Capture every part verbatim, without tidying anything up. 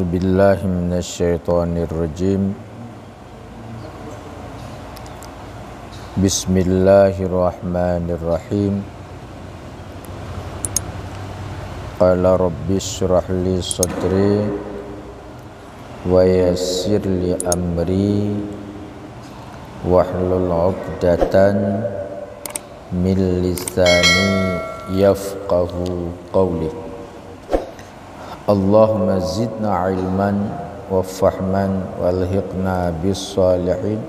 Billahi minasyaitonirrajim. Bismillahirrahmanirrahim. Qala rabbi shrah li sadri wa yassir li amri wahlul 'uqdatan min lisani yafqahu qawli. Allahumma zidna ilman wa fahman wa alhiqna bis salihin.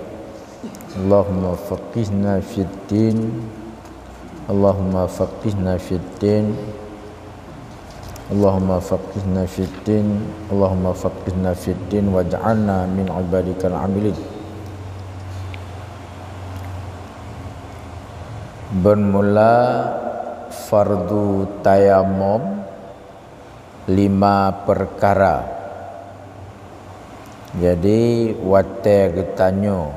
Allahumma faqihna fid din. Allahumma faqihna fid din. Allahumma faqihna fid din. Allahumma faqihna fid din waj'alna min ibadikal amilin. Bermula fardu tayamum lima perkara. Jadi watée geutanyoe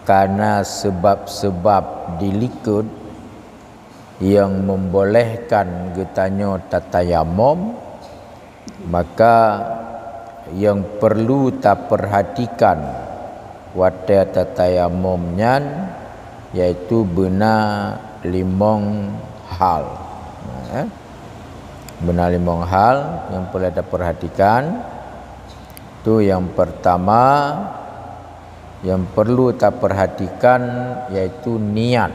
kana sebab-sebab di likot nyang membolehkan geutanyoe tatayamum, maka nyang perlu taperhatikan watée tatayamum nyan yaitu beuna limong hal. Nah, eh. Beuna limong hal nyang perlu taperhatikan. Tu nyang pertama, nyang perlu taperhatikan yaitu niat.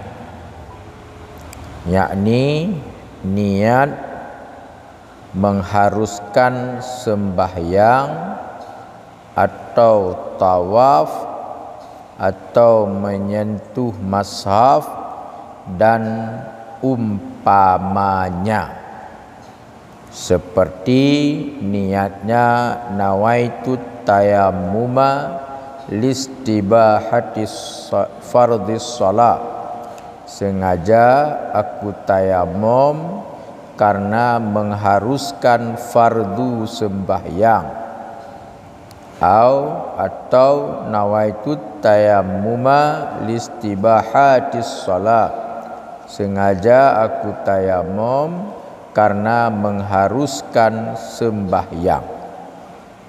Yakni niat mengharuskan sembahyang atau tawaf atau menyentuh mushaf dan umpamanya. Seperti niatnya, nawaitu tayammuma listibahati sha-, fardhis shalah. Sengaja aku tayamum karena mengharuskan fardu sembahyang. Au, atau nawaitu tayammuma listibahatis shalah. Sengaja aku tayamum karena mengharuskan sembahyang.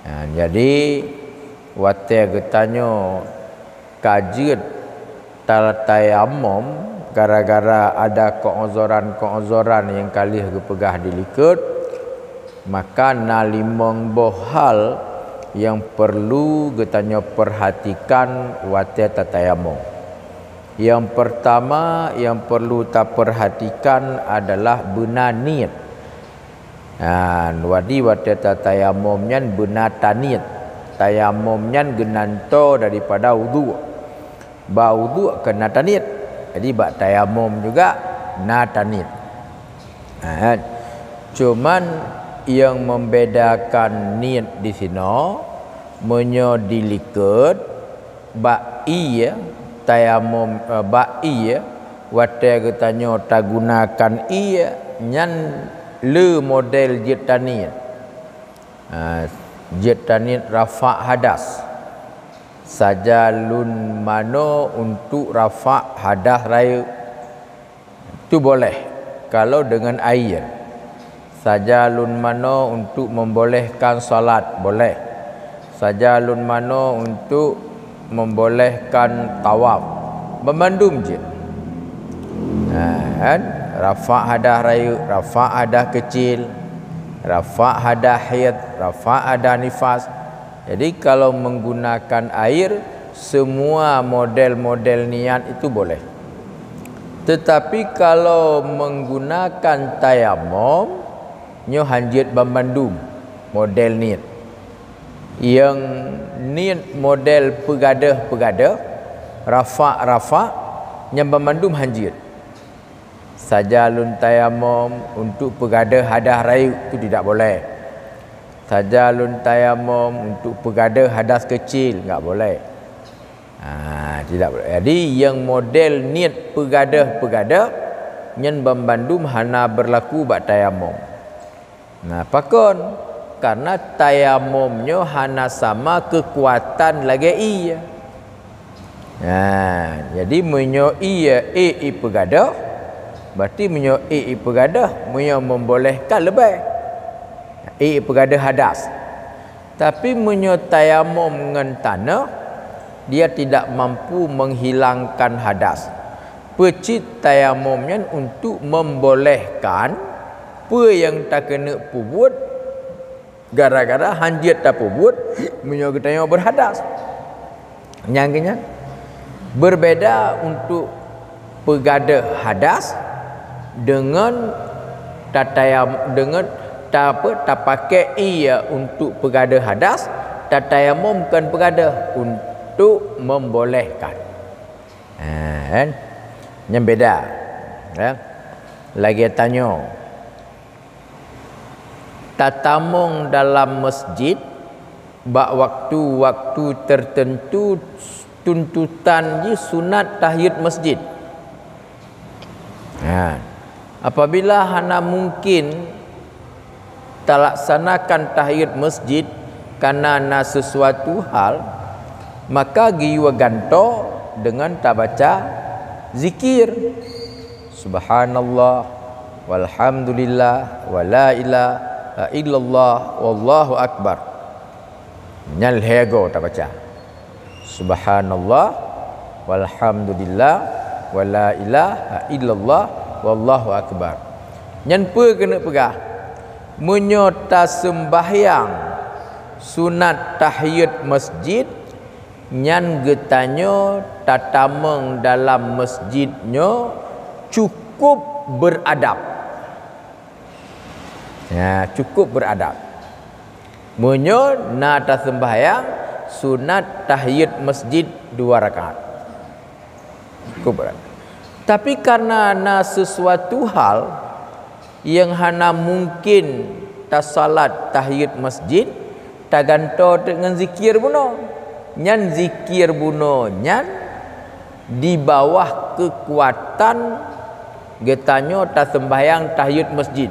Nah, jadi watée geutanyoe ka jeuet ta-, tayamum gara-gara ada keu'uzoran-keu'uzoran nyang ka lheueh geupeugah di likot, maka na limong boh hal nyang perlu geutanyoe perhatikan watée tatayamum. Nyang pertama nyang perlu taperhatikan adalah beuna niet. Nah, jadi watée tatayamum nyan beuna taniet. Tayamum nyan geunantoe daripada uduk. Bak uduk keu na taniet. Jadi bak tayamum juga na taniet. Nah, cuman nyang membedakan niet di sinoe, meunyoe di likot, bak ié tayamum, eh, bak ié watée geutanyoe tagunakan ié nyan le model jeuet taniet. Ah, jeuet taniet rafa' hadas. Saja lôn manoe untuk rafa' hadas rayeuk. Itu boleh kalau dengan air. Saja lôn manoe untuk membolehkan salat, boleh. Saja lôn manoe untuk membolehkan tawaf. Bandum jeuet. Nah, kan? Rafa' hadas rayeuk, rafa' hadas kecil, rafa' hadas haid, rafa' hadas nifas. Jadi kalau menggunakan air, semua model-model niat itu boleh. Tetapi kalau menggunakan tayamum, nyoe hanjeuet bandum model niet. Nyang niet model peugadeuh-peugadeuh, rafa'-rafa', nyan bandum hanjeuet. Saja lôn tayamum untuk peugadeuh hadas rayeuk, itu tidak boleh. Saja lôn tayamum untuk peugadeuh hadas kecil, enggak boleh. Ha, tidak boleh. Jadi nyang model niet peugadeuh-peugadeuh nyan bandum hana berlaku bak tayamum. Nah, pakon? Karena tayamum nyoe hana sama keukuatan lagée ié. Nah, jadi meunyoe ié ék ipeugadeuh, berarti meunyoe ék ipeugadeuh, meunyoe membolehkan leubeh. Ék ipeugadeuh hadas. Tapi meunyoe tayamom ngon tanoh, dia tidak mampu menghilangkan hadas. Peucit tayamom nyan untuk membolehkan peue nyang takeuneuk peubuet gara-gara hanjeuet tapeubuet meunyoe geutanyoe berhadas. Nyang keu nyan, berbeda untuk peugadeuh hadas deungon tatayam-, deungon ta-, apa, tapakai ie untuk peugadeuh hadas, tatayamom kon peugadeuh, untuk membolehkan. Ha, kan? Nyan beda. Ya. Lagée tanyoe, tatamong dalam masjid bak waktu-waktu tertentu, tuntutan jih sunat tahiet masjid. Ha. Apabila hana mungkin talaksanakan tahiet masjid karena na sesuatu hal, maka geuyue gantoe deungon tabaca zikir, "Subhanallah, walhamdulillah, wa la ilaha illallah, wallahu akbar." Nyan lhée goe tabaca, "Subhanallah, walhamdulillah, wa la ilaha illallah, wallahu akbar." Nyan peue keuneuk peugah? Meunyoe taseumbahyang sunat tahiet masjid, nyan geutanyoe tatamong dalam masjid nyoe cukup beradab. Ya, cukup beradab. Meunyoe na taseumbahyang sunat tahiet masjid dua rakaat. Cukup beradab. Tapi karena na sesuatu hal nyang hana mungkin tasalat tahiet masjid, tagantoe teuk ngon zikir bunoe. Nyan zikir bunoe nyan di bawah keukuatan geutanyoe taseumbahyang tahiet masjid.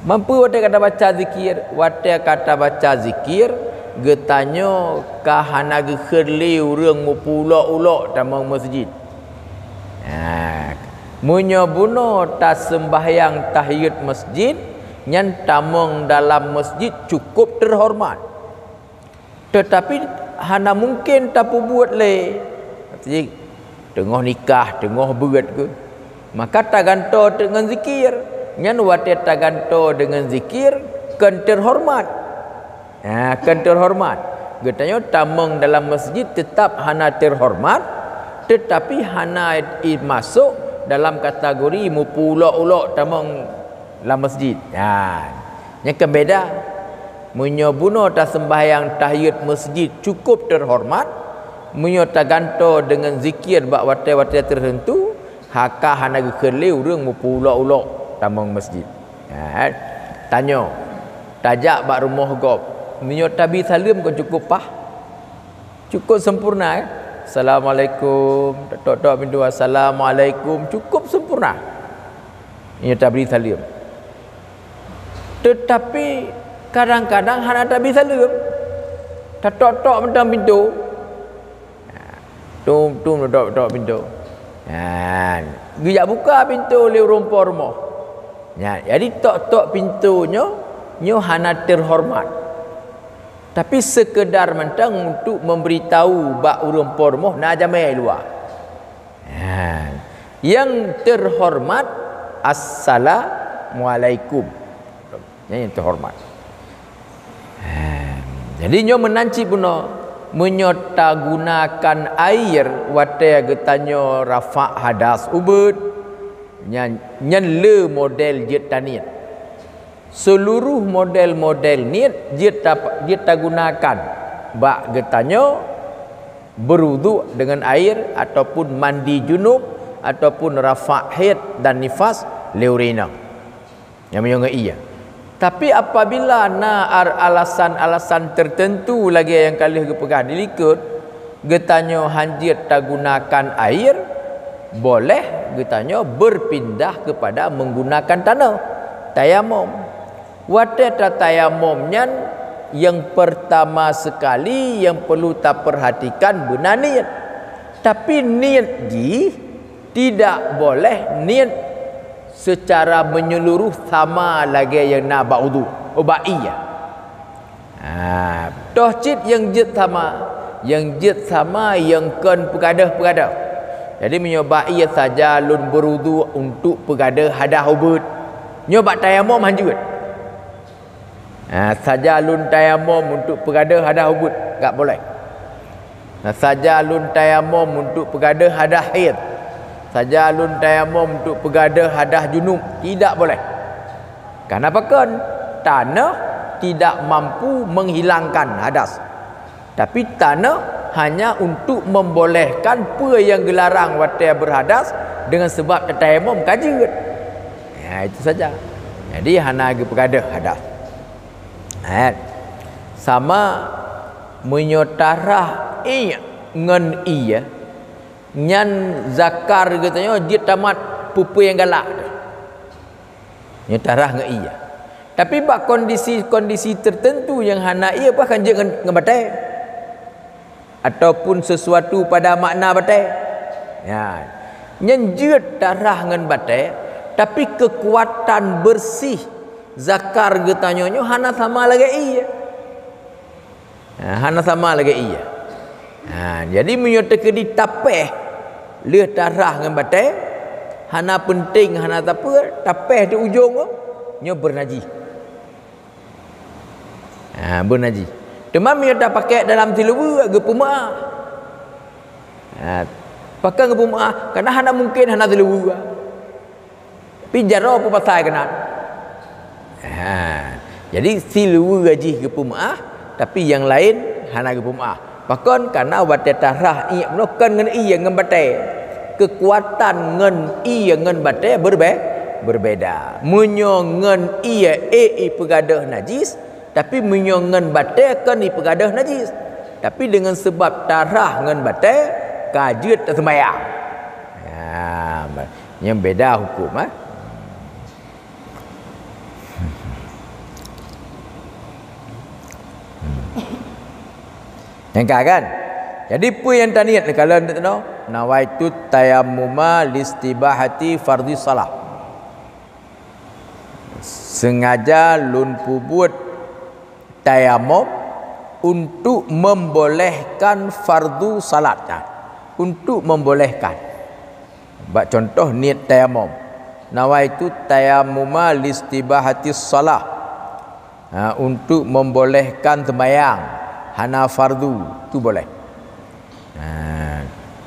Mampu watée ka tabaca zikir, watée ka tabaca zikir, geutanyoe ka hana geukheun lé ureuëng meupulok-ulok tamong masjid. Nah, meunyoe bunoe taseumbahyang tahiet masjid, nyan tamong dalam masjid cukup terhormat. Teutapi hana mungken tapeubuet lé. Artinya, teungoh nikah, teungoh beuet keu. Maka tagantoe teuk ngon zikir. Nyan watée tagantoe deungon zikir, kon terhormat. Ha, kon terhormat. Geutanyoe tamong dalam masjid teutap hana terhormat, teutapi hana i-, masok dalam kategori meupulok-ulok tamong lam masjid. Ha, nyan kan beda. Meunyoe bunoe taseumbahyang tahiet masjid cukup terhormat, meunyoe tagantoe deungon zikir bak watée-watée tertentu, haka hana geukheun lé ureuëng meupulok-ulok tamong masjid. Ha, tanyoe, tajak bak rumoh gob, meunyoe tabi saleuem kon cukup paih? Cukup sempurna, eh? Assalamualaikum. Tok-tok pintoe, "Assalamualaikum." Cukup sempurna. Nyoe tabri saleuem. Teutapi kadang-kadang hana tabri saleuem. Tatok-tok mantong pintoe. Tum-tum tok-tok pintoe. Ha, geujak buka pintoe lé ureuëng po rumoh. Nyan, jadi tok-tok pintoe nyoe, nyoe hana terhormat. Tapi sekedar mantong untuk memberitahu bak ureuëng po rumoh na jamé luwa. Ha. Yang terhormat, "Assalamualaikum." Nyan yang terhormat. Ha. Jadi nyoe meunan cit bunoe, meunyoe tagunakan air watée geutanyoe rafa' hadas ubeut, nyan, nyan le model jeuet taniet. Seluruh model-model niet jeuet ta-, jeuet tagunakan bak geutanyoe beuruduk deungon air ataupun mandi junub ataupun rafa' haid dan nifas lé ureuëng inong. Nyang meunyoe ngon ie. Tapi apabila na ar-, alasan-alasan tertentu lagée nyang ka lheueh geupeugah di likot, geutanyoe hanjeuet tagunakan air, boleh geutanyoe berpindah kepada menggunakan tanoh, tayamom. Watée tatayamom nyan, nyang pertama sekali nyang perlu taperhatikan beuna niet. Tapi niet jih tidak boleh niet secara menyeluruh sama lagée nyang na bak udhu, oh, bak ie. Ha, toh cit nyang jeuet sama, nyang jeuet sama nyang kon peugadôh-peugadôh. Jadi meunyoe bak ie saja lôn beurudu untuk peugadôh hadah ubeuet. Nyoe bak tayamom hanjeuet. Ha, saja lôn tayamom untuk peugadôh hadah ubeuet, gak boleh. Nah, saja lôn tayamom untuk peugadôh hadah haid. Saja lôn tayamom untuk peugadôh hadah junub, tidak boleh. Kenapa kon? Tanoh tidak mampu menghilangkan hadas. Tapi tanoh hanya untuk membolehkan peue nyang geularang watée berhadas dengan sebab tatayamom ka jeuet. Ya, itu saja. Jadi hana geupeugadôh hadas. Eh, sama meunyoe tarah iek ngon ie, nyan zakar geutanyoe jeuet tamat peue-peue nyang galak. Nyoe tarah ngon ie. Tapi bak kondisi-kondisi tertentu nyang hana ie, bah kan jeuet ngon, ngon batée. Ataupun sesuatu pada makna batée. Ya. Nyan jeuet tarah ngon batée, tapi keukuatan bersih zakar geutanyoe nyoe hana sama lagée ie. Ha, hana sama lagée ie. Ha, jadi meunyoe teukeudi tapéh lheueh tarah ngon batée, hana peunteng, hana sapeue, tapéh di ujong nyoe, nyoe beunajih. Ha, beunajih. Teuma meunyoe tapakée dalam siluweue, geupeumeuáh. Ha, pakon geupeumeuáh? Karena hana mungken hana siluweue. Tapi jaroe peue pasai keunan? Ha, jadi siluweue jih geupeumeuáh, tapi nyang laén hana geupeumeuáh. Pakon? Karena watée tarah iek bunoe kon ngon ie ngon batée. Keukuatan ngon ie ngon batée beurbe-, berbeda. Meunyoe ngon ie ék ipeugadôh najis, tapi meunyoe ngon batée kon ipeugadôh najis. Tapi deungon seubab tarah ngon batée ka jeuet taseumbahyang. Ha, nyan beda huköm, eh. Nyang ka kan? Jadi peue nyang taniet neukalon teuk nyoe? Nawaitu tayammuma listibahati fardhi shalah. Sengaja lôn peubuet tayamom untuk membolehkan fardu salat. Nah, untuk membolehkan. Bak contoh niet tayamom. Nawaitu tayammuma listibahati shalah. Ha, untuk membolehkan sembahyang hana fardu, tu boleh. Ha,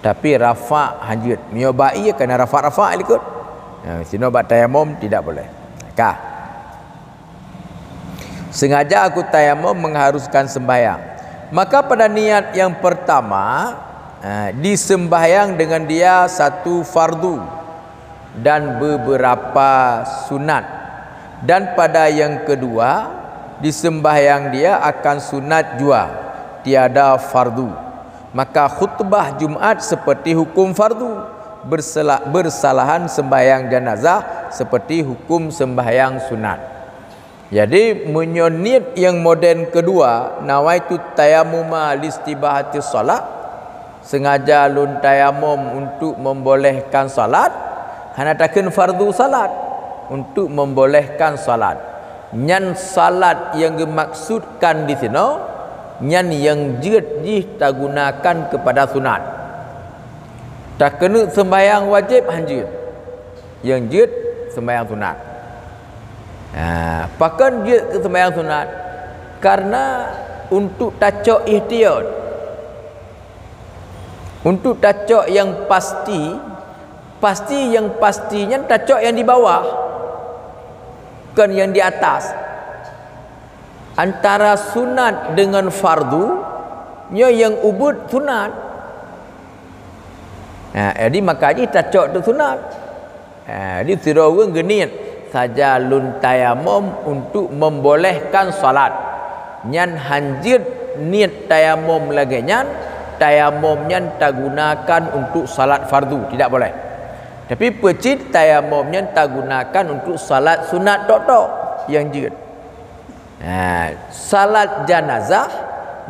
tapi rafa' hanjeuet. Meunyoe bak ie kana rafa'-rafa' likot. Ha, sinoe bak tayamom tidak boleh. Ka. Sengaja aku tayamom mengharuskan sembahyang. Maka pada niat yang pertama, ha, disembahyang dengan dia satu fardu dan beberapa sunat. Dan pada yang kedua, disembahyang dia akan sunat jua, tiada fardu. Maka khutbah Jumat seperti hukum fardu, bersela-, bersalahan sembahyang jenazah seperti hukum sembahyang sunat. Jadi, meunyoe niet nyang modern kedua, nawaitu tayammuma listibahati shalah, sengaja lôn tayamom untuk membolehkan salat, hana takheun fardu salat, untuk membolehkan salat. Nyan salat nyang geumaksudkan di sinoe, nyan nyang jeuet jih tagunakan kepada sunat. Takeuneuk sembahyang wajéb hanjeuet. Nyang jeuet sembahyang sunat. Ha, pakon jeuet keu sembahyang sunat? Karena untuk tacok ihtiyat. Untuk tacok nyang pasti, pasti nyang pasti nyan tacok nyang di bawah. Kon nyang di atas. Antara sunat dengan fardu, nyoe nyang ubit sunat. Ha, jadi maka jih tacok teuk sunat. Ha, jadi sidroe ureuëng geuniet, "Saja lôn tayamom untuk membolehkan salat." Nyan hanjeuet niet tayamom lagée nyan, tayamom nyan tagunakan untuk salat fardu, tidak boleh. Tapi peucit tayamom nyan tagunakan untuk salat sunat tok-tok nyang jeuet. Ha, salat janazah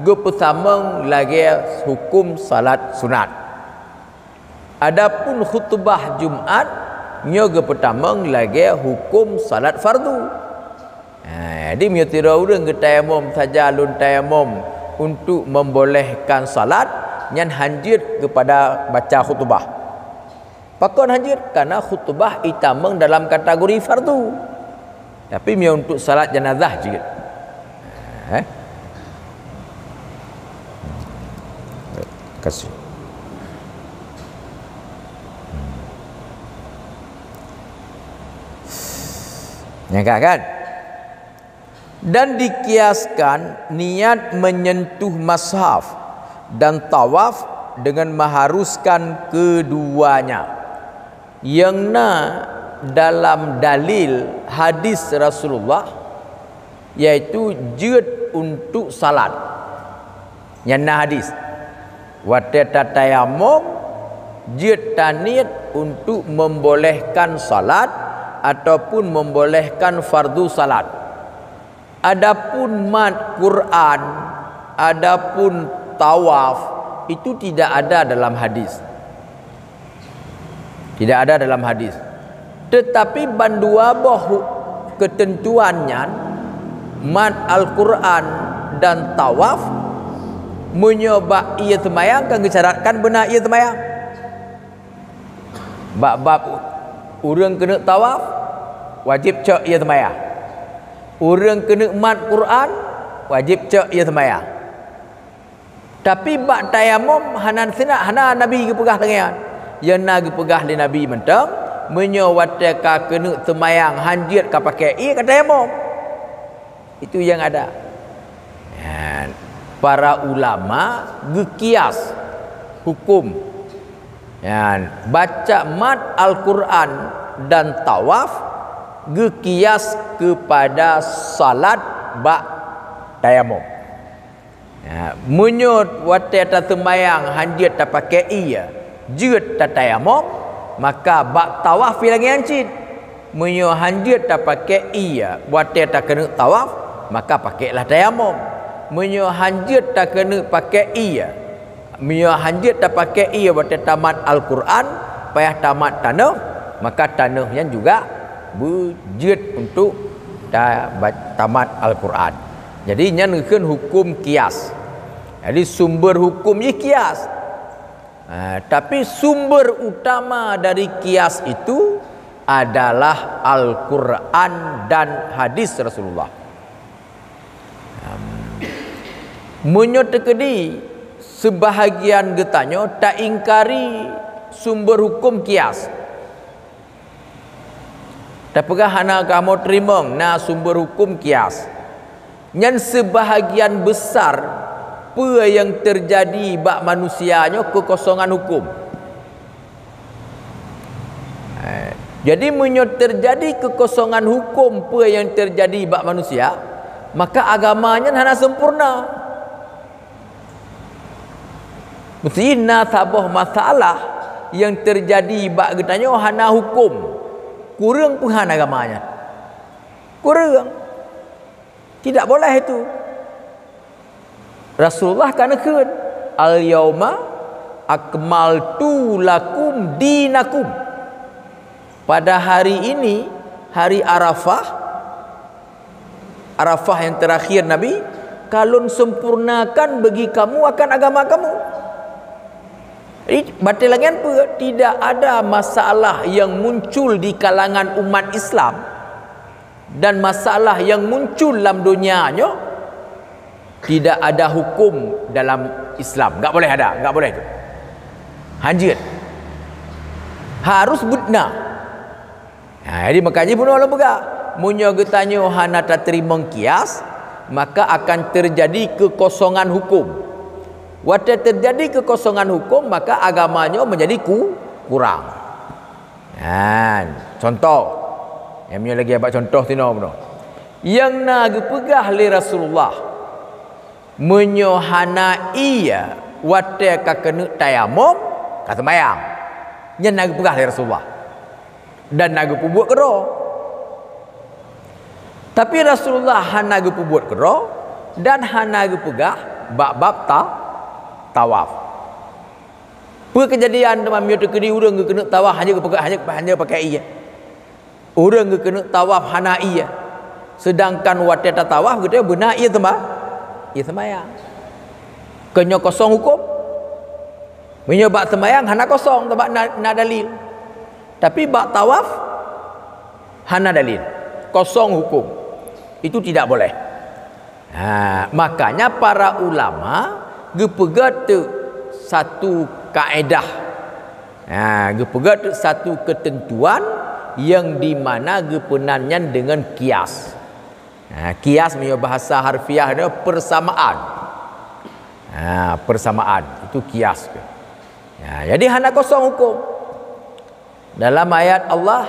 geupeutamong lagée huköm salat sunat. Adapun khutbah Jumat nyoe geupeutamong lagée huköm salat fardu. Ha, Jadi meunyoe sidroe ureuëng geutayamom saja lôn tayamom untuk membolehkan salat, nyan hanjeuet keupada baca khutbah. Pakon hanjeuet? Karena khutbah itamong dalam kategori fardu. Tapi meunyoe untuk salat jenazah jeuet. Eh? Kasih. Nyangka kan? Dan dikiaskan niat menyentuh mushaf dan tawaf dengan mengharuskan keduanya. Yang na dalam dalil hadis Rasulullah, yaitu jeuet untuk salat. Nyan na hadis. Watée tatayamom, jeuet taniet untuk membolehkan salat ataupun membolehkan fardu salat. Adapun mat Quran, adapun tawaf, itu tidak ada dalam hadis. Tidak ada dalam hadis. Tetapi bandua boh hu-, keuteuntuan nyan, mat Al-Quran dan tawaf, meunyoe bak ié seumayang kan geusyaratkan beuna ié seumayang. Bak bab ureuëng keuneuk tawaf, wajéb cok ié seumayang. Ureuëng keuneuk mat Quran, wajéb cok ié seumayang. Tapi bak tayamom hana sinak, hana Nabi geupeugah lagée nyan. Nyang na geupeugah lé Nabi mantong, meunyoe watée ka keuneuk seumayang hanjeuet ka pakai ié ka tayamom. Itu yang ada. Nyan, para ulama geukias hukum. Nyan, baca mat Al-Quran dan tawaf geukias kepada salat bak tayamom. Ya, meunyoe watée taseumayang hanjeuet tapakai ié, jeuet tatayamom, maka bak tawaf pih lagée nyan cit. Meunyoe hanjeuet tapakai ié watée takeuneuk tawaf, maka pakailah tayamom. Meunyoe hanjeuet takeuneuk pakai ié, meunyoe hanjeuet tapakai ié watée tamat Al-Quran, payah tamat tanoh, maka tanoh nyan juga beujeuet untuk ta-, ba-, tamat Al-Quran. Jadi, nyan geukheun hukum kias. Jadi, sumber hukum jih kias. Ha, tapi sumber utama dari kias itu adalah Al-Quran dan hadis Rasulullah. Meunyoe teukeudi seubahagian geutanyoe taingkari sumber hukum kias, tapeugah hana kamoe teurimong na sumber hukum kias, nyan seubahagian beusar peue nyang teujadi bak manusia nyoe keukosongan hukum. Eh, jadi meunyoe teujadi keukosongan hukum peue nyang teujadi bak manusia, maka agama nyan hana sempurna. Meusti na saboh masalah nyang teujadi bak geutanyoe hana hukum, kureueng peuhan agama nyan. Kureueng. Tidak boleh itu. Rasulullah ka neukheun, "Al-yauma akmaltu lakum dinakum." Pada hari ini, hari Arafah, Arafah yang terakhir Nabi, ka lôn sempurnakan bagi kamu akan agama kamu. Jadi, batée lagée nyan peue? Tidak ada masalah yang muncul di kalangan umat Islam dan masalah yang muncul lam donya nyoe tidak ada hukum dalam Islam. Enggak boleh ada, enggak boleh tu. Hanjeuet. Harus beuna. Ha, jadi makajih bunoe lôn peugah, meunyoe geutanyoe hana tateurimong kias, maka akan teujadi keukosongan hukum. Watée teujadi keukosongan hukum, maka agama nyoe meujadi ku-, kurang. Nyan, contoh. Nyang meunyoe lagée bak contoh sinoe bunoe. Nyang na geupeugah lé Rasulullah, meunyoe hana ié watée ka keuneuk tayamom, ka seumayang. Nyan na geupeugah lé Rasulullah. Dan na geupeubuet keudroe. Tapi Rasulullah hana geupeubuet keudroe dan hana geupeugah bak bab ta-, tawaf. Peue keujadian teuma meunyoe teukeudi ureuëng geukeuneuk tawaf hana geupeugah, hana, hana pakai ié? Ureuëng geukeuneuk tawaf hana ié. Seudangkan watée tatawaf geutanyoe beuna ie seumba-, ie seumayang. Keu nyoe kosong huköm. Meunyoe bak seumayang hana kosong, sabab na, na dalil. Tapi bak tawaf hana dalil. Kosong huköm. Itu tidak boleh. Ha, makanya para ulama geupeugah teuk satu kaedah. Ha, geupeugah teuk satu keuteuntuan nyang di mana geupeunan nyan deungon kias. Ha, kias meunyoe bahasa harfiah nyoe persamaan. Ha, persamaan itu kias. Ha, jadi hana kosong huköm. Dalam ayat Allah,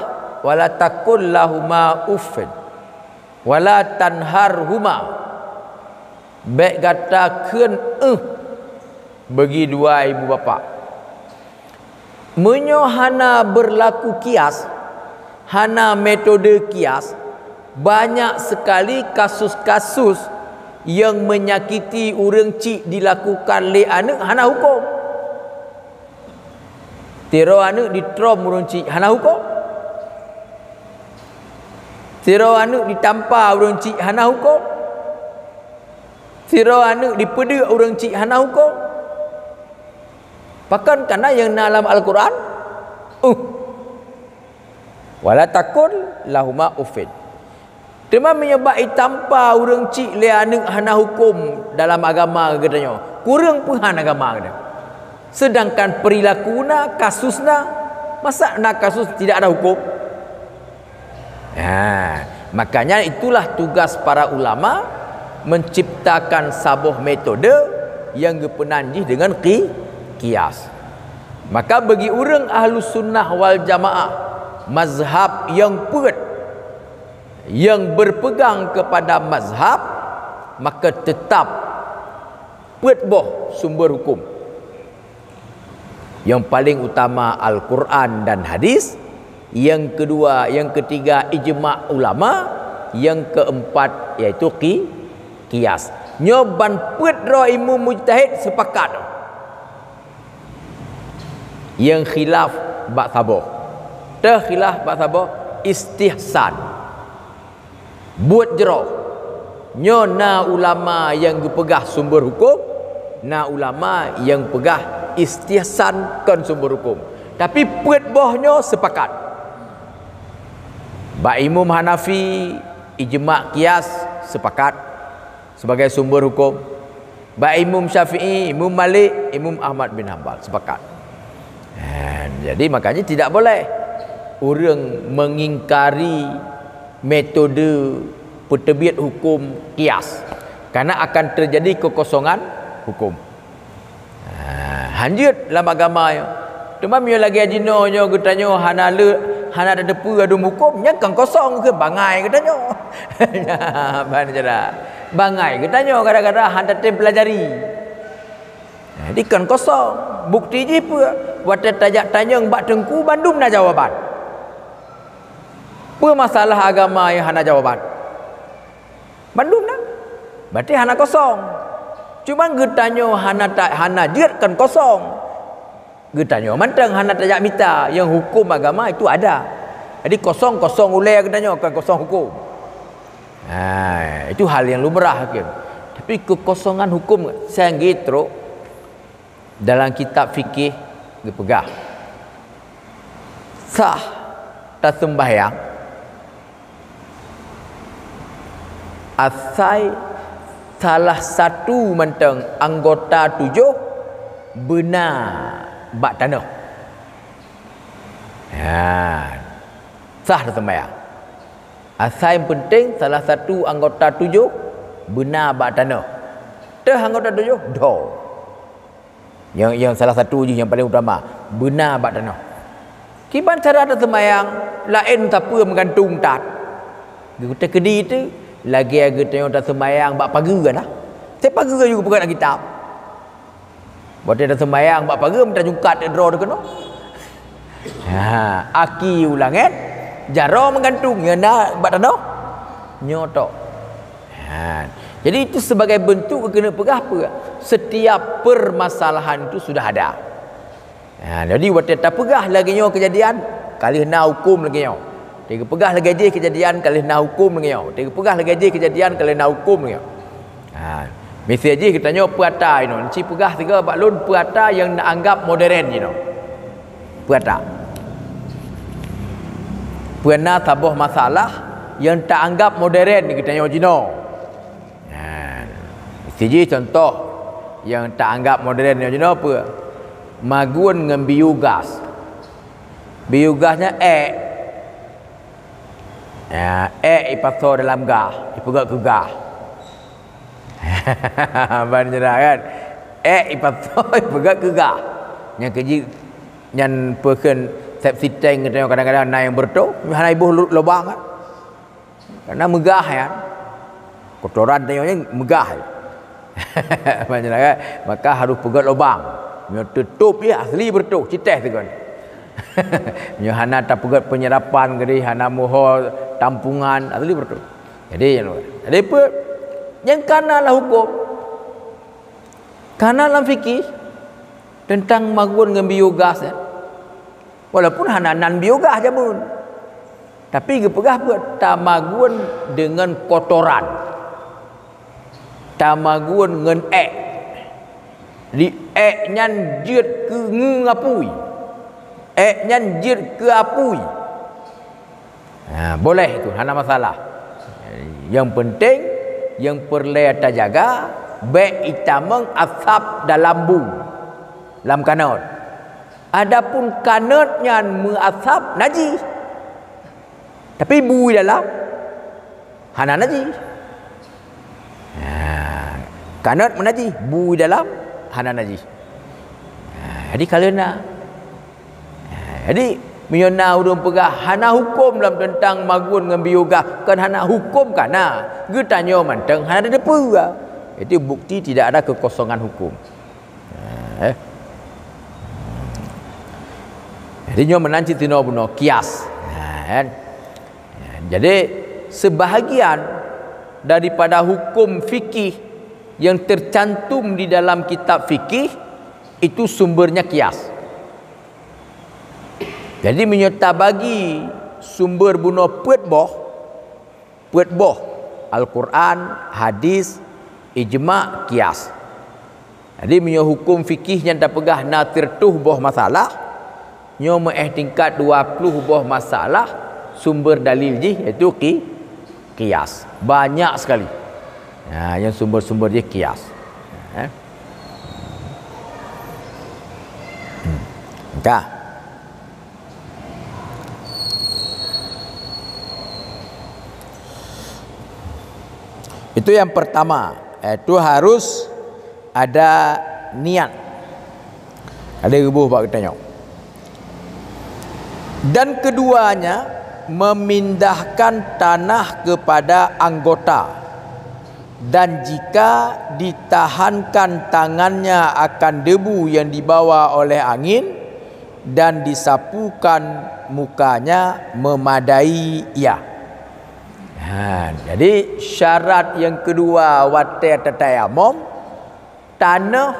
"Wala takul lahuma uffin, wala tanharhuma." Bék gata kheun "eh" bagi dua ibu bapak. Meunyoe hana beurlaku kias, hana metode kias, banyak sekali kasus-kasus nyang menyakiti ureuëng chik dilakukan lé aneuëk hana huköm. Sidroe aneuëk ditrom ureuëng chik hana huköm. Sidroe aneuëk ditampa ureuëng chik hana huköm. Sidroe aneuëk dipeudeuek ureuëng chik hana huköm. Pakon kana nyang na lam Al-Quran? Uh. "Wala takul lahuma uffin." Teuma meunyoe bak itampa ureuëng chik lé aneuëk hana huköm dalam agama geutanyoe, kureueng peuhan agama geutanyoe. Seudangkan peurilaku na, kasus na, masa na kasus tidak ada huköm? Ha, makanya itulah tugas para ulama menciptakan saboh metode nyang geupeunan jih deungon qi-, qiyas. Maka bagi ureuëng Ahlus Sunnah wal Jamaah, mazhab nyang peuet, nyang berpegang kepada mazhab, maka tetap peuet boh sumber hukum. Nyang paling utama Al-Quran dan Hadis, nyang keudua, nyang keutiga ijma ulama, nyang keumpat yaitu qi-, qiyas. Nyoe ban peuet droe imum mujtahid sepakat. Nyang khilaf bak saboh. Teuh khilaf bak saboh, istihsan. Buet jroh. Nyoe na ulama nyang geupeugah sumber hukum, na ulama nyang peugah istihsan kon sumber hukum. Tapi peuet boh nyoe sepakat. Bak Imam Hanafi, ijma qiyas sepakat sebagai sumber hukum. Bak Imam Syafi'i, Imam Malik, Imam Ahmad bin Hanbal sepakat. Ha, jadi makanya tidak boleh ureuëng mengingkari metode peuteubiet hukum qiyas, karena akan terjadi kekosongan hukum. Ha, hanjeuet lam agama nyoe. Teuma meunyoe lagée jinoe nyoe geutanyoe hana le, hana tateupeue adum huköm, nyan kan kosong keu bangai geutanyoe. Ban cara. Bangai geutanyoe gara-gara hana tatem peulajari. Jadi kan kosong. Bukti jih peue? Watée tajak tanyong bak teungku bandum na jawaban. Peue masalah agama nyang hana jawaban? Bandum na. Berarti hana kosong. Cuma geutanyoe hana ta-, hana jeuet kan kosong. Geutanyoe mantong hana tajak mita, nyang hukum agama itu ada. Jadi kosong-kosong ulée geutanyoe, kon kosong hukum. Ha, itu hal yang lumrah hakim. Tapi kekosongan hukum sehingga trok dalam kitab fikih geupeugah, sah taseumbahyang asai salah satu mantong anggota tujoh beuna bak tanoh. Ha, sah taseumbahyang. Asai yang penting salah satu anggota tujoh beuna bak tanoh. Teuh anggota tujoh, dho. Nyang, nyang salah satu jih nyang paling utama, beuna bak tanoh. Kiban cara taseumbahyang, laén sapeue meugantung that. Geuteukedi teuh, lagée geutanyoe taseumbahyang bak pageue na. Teuh pageue juga peugah lam kitab. Watée taseumbahyang bak pageue, meutanyungkat droe teuh keunoe. Ha, aki u langét, jaroe meugantung, nyan na bak tanoh. Nyoe tok. Ha. Jadi itu sebagai bentuk keuneuk peugah peue? Setiap permasalahan itu sudah ada. Ha, jadi watée tapeugah lagée nyoe keujadian, ka lheueh na hukum lagée nyoe. Teupeugah lagée jih keujadian ka lheueh na huköm deungoe. Teupeugah lagée jih keujadian ka lheueh na huköm deungoe. Ha, miseue jih geutanyoe peue ata inoe, ci peugah sigoe bak lôn peue ata nyang na anggab modern jinoe. Peue ata? Peue na saboh masalah nyang ta anggab modern geutanyoe jinoe. Ha, miseue jih contoh nyang ta anggab modern nyoe jinoe peue? Magun ngon biogas. Biogas nyan ék. Ya, ék ipasoe dalam gah, ipeugét keu gah. Ban jeulaih kan? Ék ipasoe ipeugét keu gah. Nyang keujih nyan peukheun septic tank geutanyoe kadang-kadang na nyang beureutoh, hana iboh lu-, lubang kan? Karena meugah ya. Kotoran tanyoe nyan meugah. Ban jeulaih kan? Maka harus peugét lubang. Nyoe teutup ya asli beureutoh, citeh sigoe. Nyoe hana tapeugét penyerapan geude, hana muho tampungan, asli beureutoh. Jadi, jadi peue? Nyang kana lam huköm. Kana lam fikih teuntang magun ngon biogas, ya. Walaupun hana nan biogas jameun. Tapi geupeugah buet tamagun deungon kotoran. Tamagun ngon ék. Di ék nyan jeuet keu ngeue apui. Ék nyan jeuet keu apui. Ha, boleh itu, hana masalah. Yang penting, yang peureulée tajaga, bék itamong asab dalam bu, lam kanot. Adapun kanot nyan meuasab najih. Tapi bui dalam hana najih. Ha, kanot meunajih, bui dalam hana najih. Ha, jadi ka lheueh na. Ha, jadi meunyoe na ureuëng peugah hana huköm lam teuntang magun ngon biogas, kon hana huköm kana. Geutanyoe mantong hana teupeue. Itu bukti tidak ada kekosongan hukum. Ha, eh. Jadi nyoe meunan cit tinoe bunoe kias. Ha, kan? Jadi, sebahagian daripada hukum fikih yang tercantum di dalam kitab fikih itu sumbernya kias. Jadi, meunyoe tabagi sumber bunoe peuet boh, peuet boh, Al-Quran, hadis, ijma, kias. Jadi, meunyoe hukum fikih nyan tapeugah na sireutoh boh masalah, nyoe meuéh tingkat dua ploh boh masalah sumber dalil jih, yaitu qi-, qiyas. Banyak sekali. Ha, nyang sumber-sumber jih qiyas. Ha. Hmm. Ka. Itu yang pertama, yaitu harus ada niat. Ada geuboh bak geutanyoe. Dan keduanya memindahkan tanah kepada anggota. Dan jika ditahankan tangannya akan debu yang dibawa oleh angin, dan disapukan mukanya memadai ia. Ha, jadi syarat yang kedua watée tatayamom, tanoh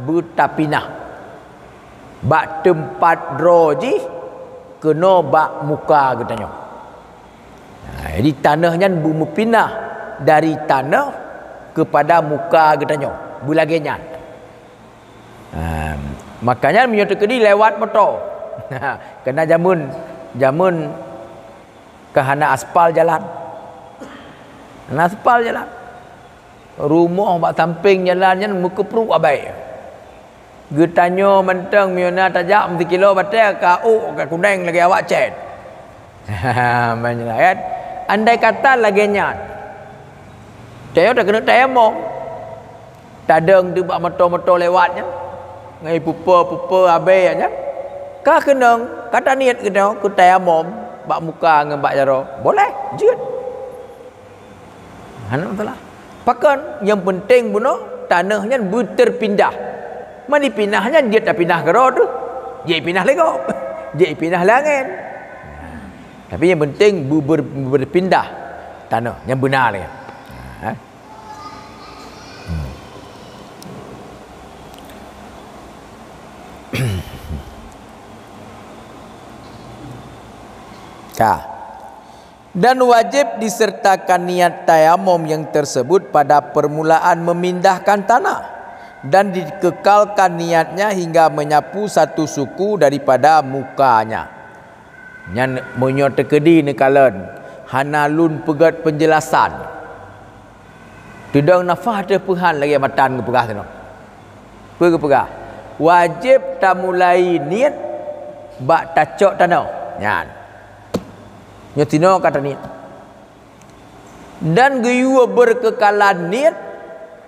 beutapinah. Bak teumpat droe jih keunoe bak muka geutanyoe. Ha, jadi tanoh nyan beumeupinah dari tanoh kepada muka geutanyoe. Beulagée nyan. Ha, makanya meunyoe teukeudi lewat moto. Kena jameun, jameun ka hana aspal jalan. Hana aspal jalan. Rumoh bak sampéng jalan nyan meukeupruk abée. Geutanyoe mantong meunyoe na tajak meusikilo batée ka ôk ka kuneng lagée awak cét. Meunyoe kan? Andai kata lagée nyan, tanyoe takeuneuk tayamom. Tadong teuh bak moto-moto lewat nyan, ngon pupe-pupe abée nyan, ka keunong, ka taniet geutanyoe keu tayamom bak muka ngon bak jaroe, boleh, jeuet. Hana masalah. Pakon, nyang peunteng bunoe tanoh nyan beuteupindah. Man dipinah nyan jeuet tapinah keudroe teuh. Jeuet ipinah lé gob. Jeuet ipinah lé angén. Tapi nyang peunteng beu-, beu-, beupindah tanoh nyang beuna lé. Ha. Hmm. Ka. Dan wajib disertakan niat tayamum yang tersebut pada permulaan memindahkan tanah, dan dikekalkan niatnya hingga menyapu satu suku daripada mukanya. Nyan meunyoe teukeudi neukalon, hana lôn peugét penjelasan. Teudong nafah teuh peuhan lagée matan geupeugah teunoe. Peue geupeugah? Wajéb tamulai niet bak tacok tanoh. Nyan. Nyoe tinoe ka taniet. Dan geuyue beukeukalan niet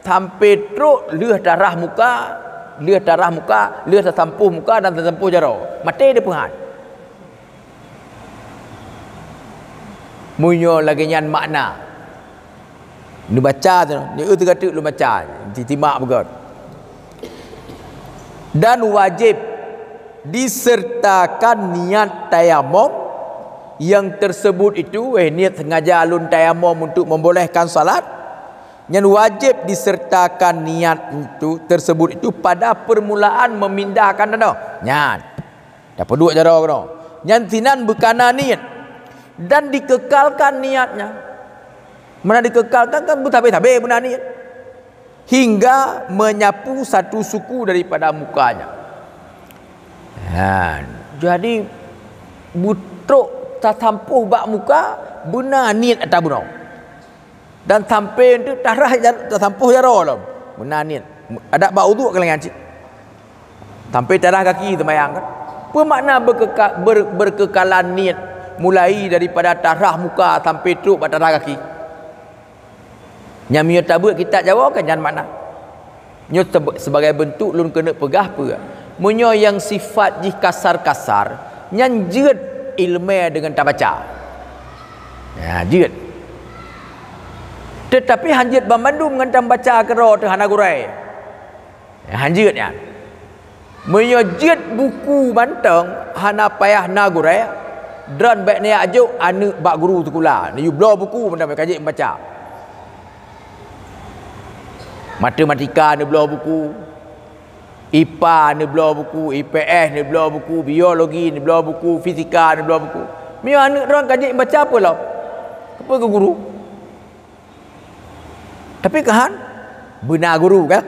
sampai trok lheueh tarah muka, lheueh tarah muka, lheueh tasampôh muka dan tasampôh jaroe. Maté teuh peuhan. Meunyoe lagée nyan makna. Neubaca tu, ni eu teuga teuk lôn baca, titimak beugét. Dan wajib disertakan niat tayamum yang tersebut itu, eh, niat sengaja lôn tayamum untuk membolehkan salat, nyan wajib disertakan niat itu, tersebut itu pada permulaan memindahkan tanoh. Nyan. Tapeuduek jaroe keunoe. Nyan sinan beukana niet dan dikekalkan niatnya. Meunan dikekalkan kan beusabe-sabe beuna niet. Hingga menyapu satu suku daripada mukanya. Ha, jadi beutrok tasampôh bak muka, beuna niet ata bunoe. Dan sampai tu tarah jar-, tasampôh jaroe lom. Beuna niet. Adak bak uduk ka lagée nyan cit. Sampai tarah gaki seumayang kan. Peue makna beukeuka-, ber-, beukeukalan niet mulai daripada tarah muka sampai trok bak tarah gaki? Nyang meunyoe tabeuet kitab Jawoe kan nyan makna. Nyoe seb-, sebagai bentuk lôn keuneuk peugah peue? Meunyoe nyang sifat jih kasar-kasar, nyan jeuet ileumé deungon tabaca. Ya, jeuet. Teutapi han jeuet banmandum ngon tabaca keudroe teuh hana gurée. Ya, han jeuet nyan. Meunyoe jeuet buku mantong hana payah na gurée, droen bék neujak jok aneuëk bak guru sikula, neuyue bloe buku mantong ka jeuet meubaca. Matematika neubloe buku, I P A neubloe buku, I P S neubloe buku, biologi neubloe buku, fisika neubloe buku. Meunyoe aneuëk droen ka jeuet meubaca peue lom? Keupeue keu guru? Tapi keuhan beuna guru kan?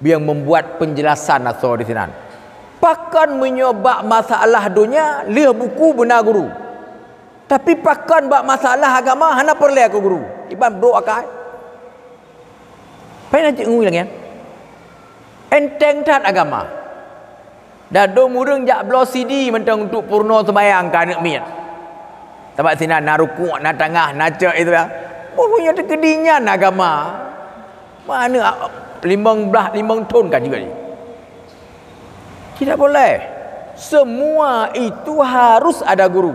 Nyang membuat penjelasan asoe di sinan. Pakon meunyoe bak masalah donya lheueh buku beuna guru. Tapi pakon bak masalah agama hana peureulée keu guru. Iban brok akai. Pai na cit ngui lagée nyan. Enteng that agama. Dadom ureuëng jak bloe sidi mantong untuk purno seumayang keu aneuëk miet. Sabab sinan na rukuk, na tangah, na cok itu ya. Meunyoe teukeudi nyan agama. Mana limong blah, limong thon ka jeuet. Tidak boleh. Semua itu harus ada guru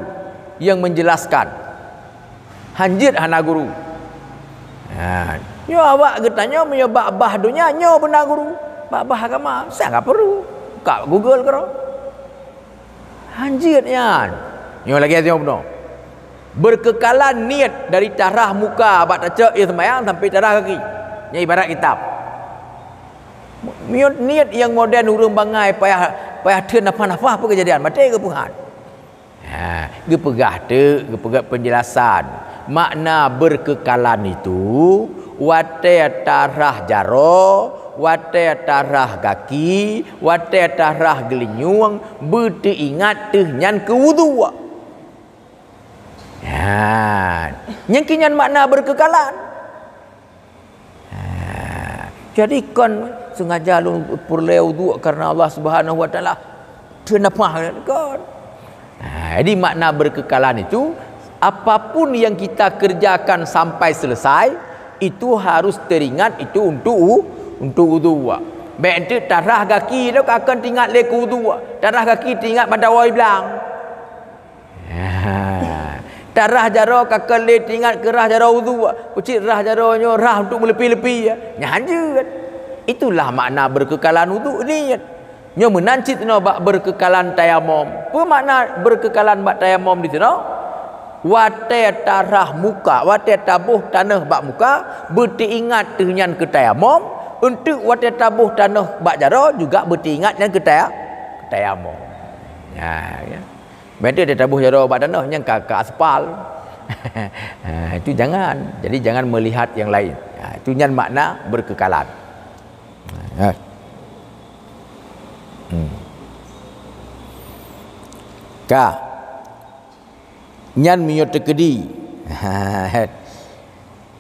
yang menjelaskan. Han jeuet hana guru. Ha, nyoe awak geutanyoe meunyoe bak bah donya nyoe beuna guru, bak bah agama sang ka peureulee. Buka Google keudroe. Han jeuet nyan. Nyoe lagée nyoe bunoe. Beukeukalan niet dari tarah muka bak tacok ie seumayang sampai tarah gaki. Nyan ibarat kitab. Meunyoe niet nyang modern ureuëng bangai payah, payah theun nafah-nafah peue keujadian, maté geupeuhan. Ha, geupeugah teuk, geupeugah penjelasan. Makna beukeukalan itu, watée tarah jaroe, watée tarah gaki, watée tarah geulinyueng, beuteuingat teuh nyan keu wudhu. Ha, nyan keuh nyan makna beukeukalan. Ha, jadi kon sengaja lôn peureulée uduk karena Allah Subhanahu wa Taala. Kenapa? Kon. Ha, jadi makna beukeukalan itu, apapun yang kita kerjakan sampai selesai, itu harus teringat itu untuk u-, untuk uduk. Bék enteuk tarah gaki tu ka kon teuingat lé keu uduk. Tarah gaki teuingat mata wai blang. Ha. Tarah jaroe ka kon lé teuingat keu rah jaroe uduk. Kucit rah jaroe nyoe rah untuk meuleupie-leupie. Nyan han jeuet. Itulah makna beukeukalan uduk niet. Nyoe meunan cit nyoe bak beukeukalan tayamom. Peue makna beukeukalan bak tayamom di sinoe? Watée tarah muka, watée taboh tanoh bak muka, beuteuingat teuh nyan keu tayamom, enteuk watée taboh tanoh bak jaroe juga beuteuingat nyan keu taya-, keu tayamom. Nah, ya. Bék enteuk taboh jaroe bak tanoh nyang ka, ka aspal. Ha, itu jangan. Jadi jangan melihat yang lain. Ha, itu nyan makna berkekalan. Ha. Hmm. Ka. Nyan meunyoe teukeudi.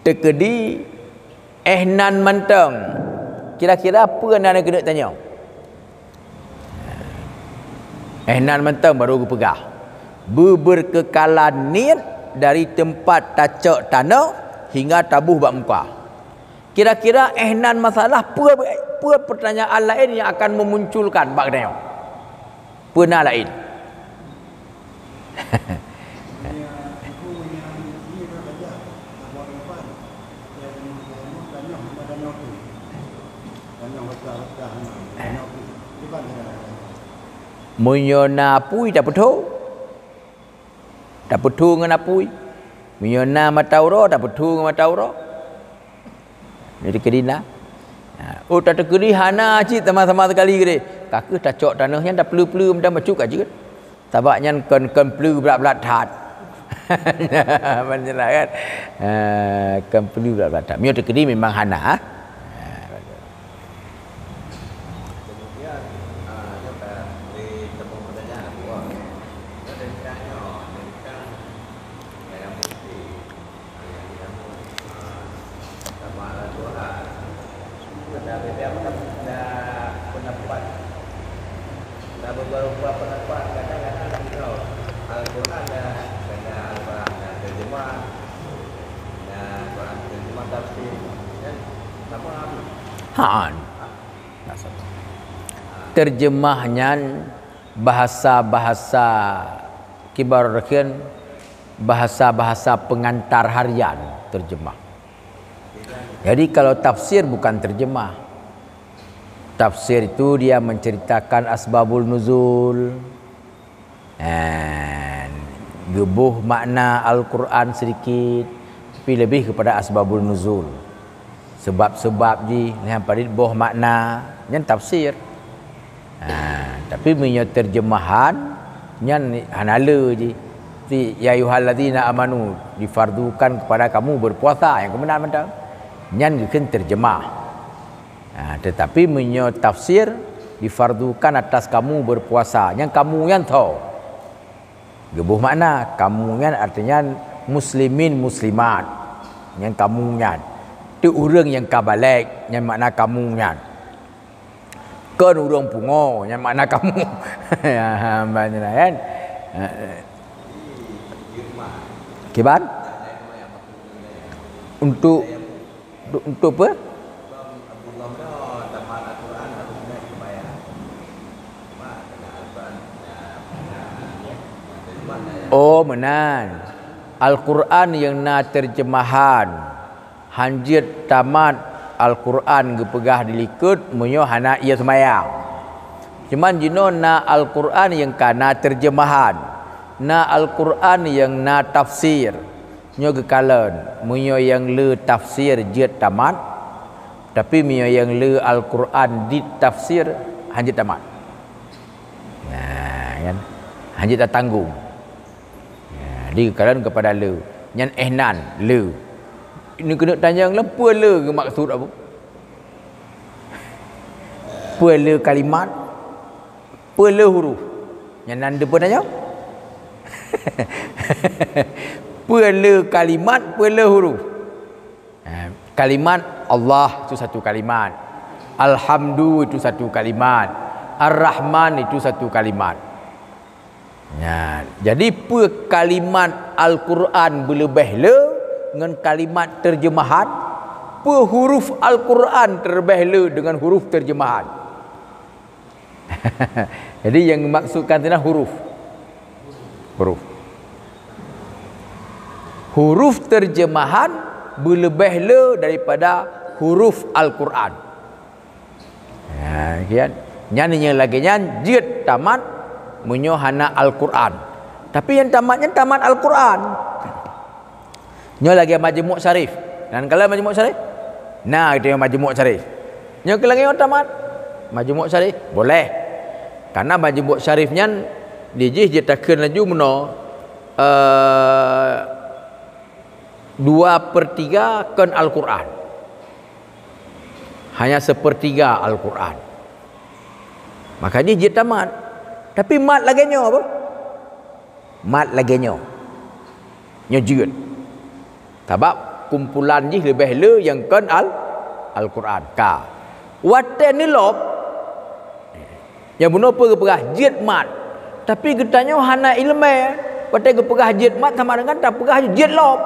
Teukeudi eh nan mantong. Kira-kira peue nan keuneuk tanyong? Eh nan mantong baru geupeugah. Beuberkekalan niet dari teumpat tacok tanoh hingga taboh bak muka. Kira-kira eh nan masalah peue, peue pertanyaan laén nyang akan memunculkan bak geutanyoe? Peue na laén? Meunyoe na apui tapeutho, tapeutho ngon apui. Meunyoe na mata uroe, tapeutho ngon mata uroe. Jadi keudina. Ha, oh, tateukeudi hana cit sama-sama sekali keudeh. Ka kheueh tacok tanoh nyan tapeuleu-peuleu meudan bacut ka jeuet. Sabab nyan kon, kon peuleu brat-brat that. Ban jeulaih kan? Ha, kon peuleu brat-brat that. Meunyoe teukeudi memang hana, ha? Ha, bagus. Haan. Terjemah nyan bahasa-bahasa kibar reukheun bahasa-bahasa pengantar harian terjemah. Jadi kalau tafsir bukan terjemah. Tafsir itu dia menceritakan asbabul nuzul. Eh, geuboh makna Al-Quran sedikit, tapi lebih kepada asbabul nuzul. Sebab-sebab jih, nyan padit boh makna, nyan tafsir. Ha, tapi meunyoe terjemahan nyan hana le jih. Ti, "Ya ayyuhalladzina amanu," difardukan kepada kamu berpuasa, nyang keumeunang mantong. Nyan geukheun terjemah. Ha, tetapi meunyoe tafsir, "Difardukan atas kamu berpuasa," nyang kamu nyan tho. Geuboh makna, kamu nyan artinya muslimin muslimat. Nyang kamu nyan. Tu ureuëng nyang ka balek, nyan makna kamu nyan. Kon ureuëng pungo, nyan makna kamu. Ya, hamba nyan kan. Ha. Kiban? Untuk, untuk, untuk apa? Oh, meunan. Al-Quran nyang na terjemahan. Hanjeuet tamat Al-Quran geupeugah dilikot meunyoe hana ie seumayang. Cuman jinoe na Al-Quran nyang ka na terjemahan, na Al-Quran nyang na tafsir. Nyoe geukalon, meunyoe nyang le tafsir jeuet tamat, tapi meunyoe nyang le Al-Quran ditafsir hanjeuet tamat. Nah, kan? Hanjeuet tatanggong. Ya, di kalon kepada le. Nyan eh nan, le. Ini keuneuk tanyong lom peue le geumaksud apa? Peue le kalimat? Peue le huruf? Nyan nan depan tanyong. Peue le kalimat, peue le huruf? Eh, kalimat Allah itu satu kalimat. Alhamdu itu satu kalimat. Ar-Rahman itu satu kalimat. Nah, jadi peue kalimat Al-Quran beuleubeh le ngon kalimat terjemahan? Peue huruf Al-Quran terleubeh le dengan huruf terjemahan? Jadi yang dimaksudkan tu huruf. Huruf. Huruf terjemahan beuleubeh le daripada huruf Al-Quran. Ha, kian. Nyan nyang lagée nyan jeuet tamat meunyoe hana Al-Quran. Tapi nyang tamat nyan tamat Al-Quran. Nyoe lagée Majmuk Syarif. Nan kala Majmuk Syarif? Na, geutanyoe Majmuk Syarif. Nyoe keu lagée nyoe tamat Majmuk Syarif? Boleh. Karena Majmuk Syarif nyan dijih jitakheun laju meunoe, eh, Dua per tiga kon Al-Quran. Hanya sepertiga Al-Quran. Maka jih jeuet tamat. Tapi mat lagée nyoe apa? Mat lagée nyoe. Nyoe jeuet. Sabab kumpulan jih leubeh le nyang kon Al-, Al-Quran. Ka. Watée neulop, nyang bunoe peue geupeugah jeuet mat. Tapi geutanyoe hana iéleumé. Watée geupeugah jeuet mat sama dengan tapeugah jeuet lop.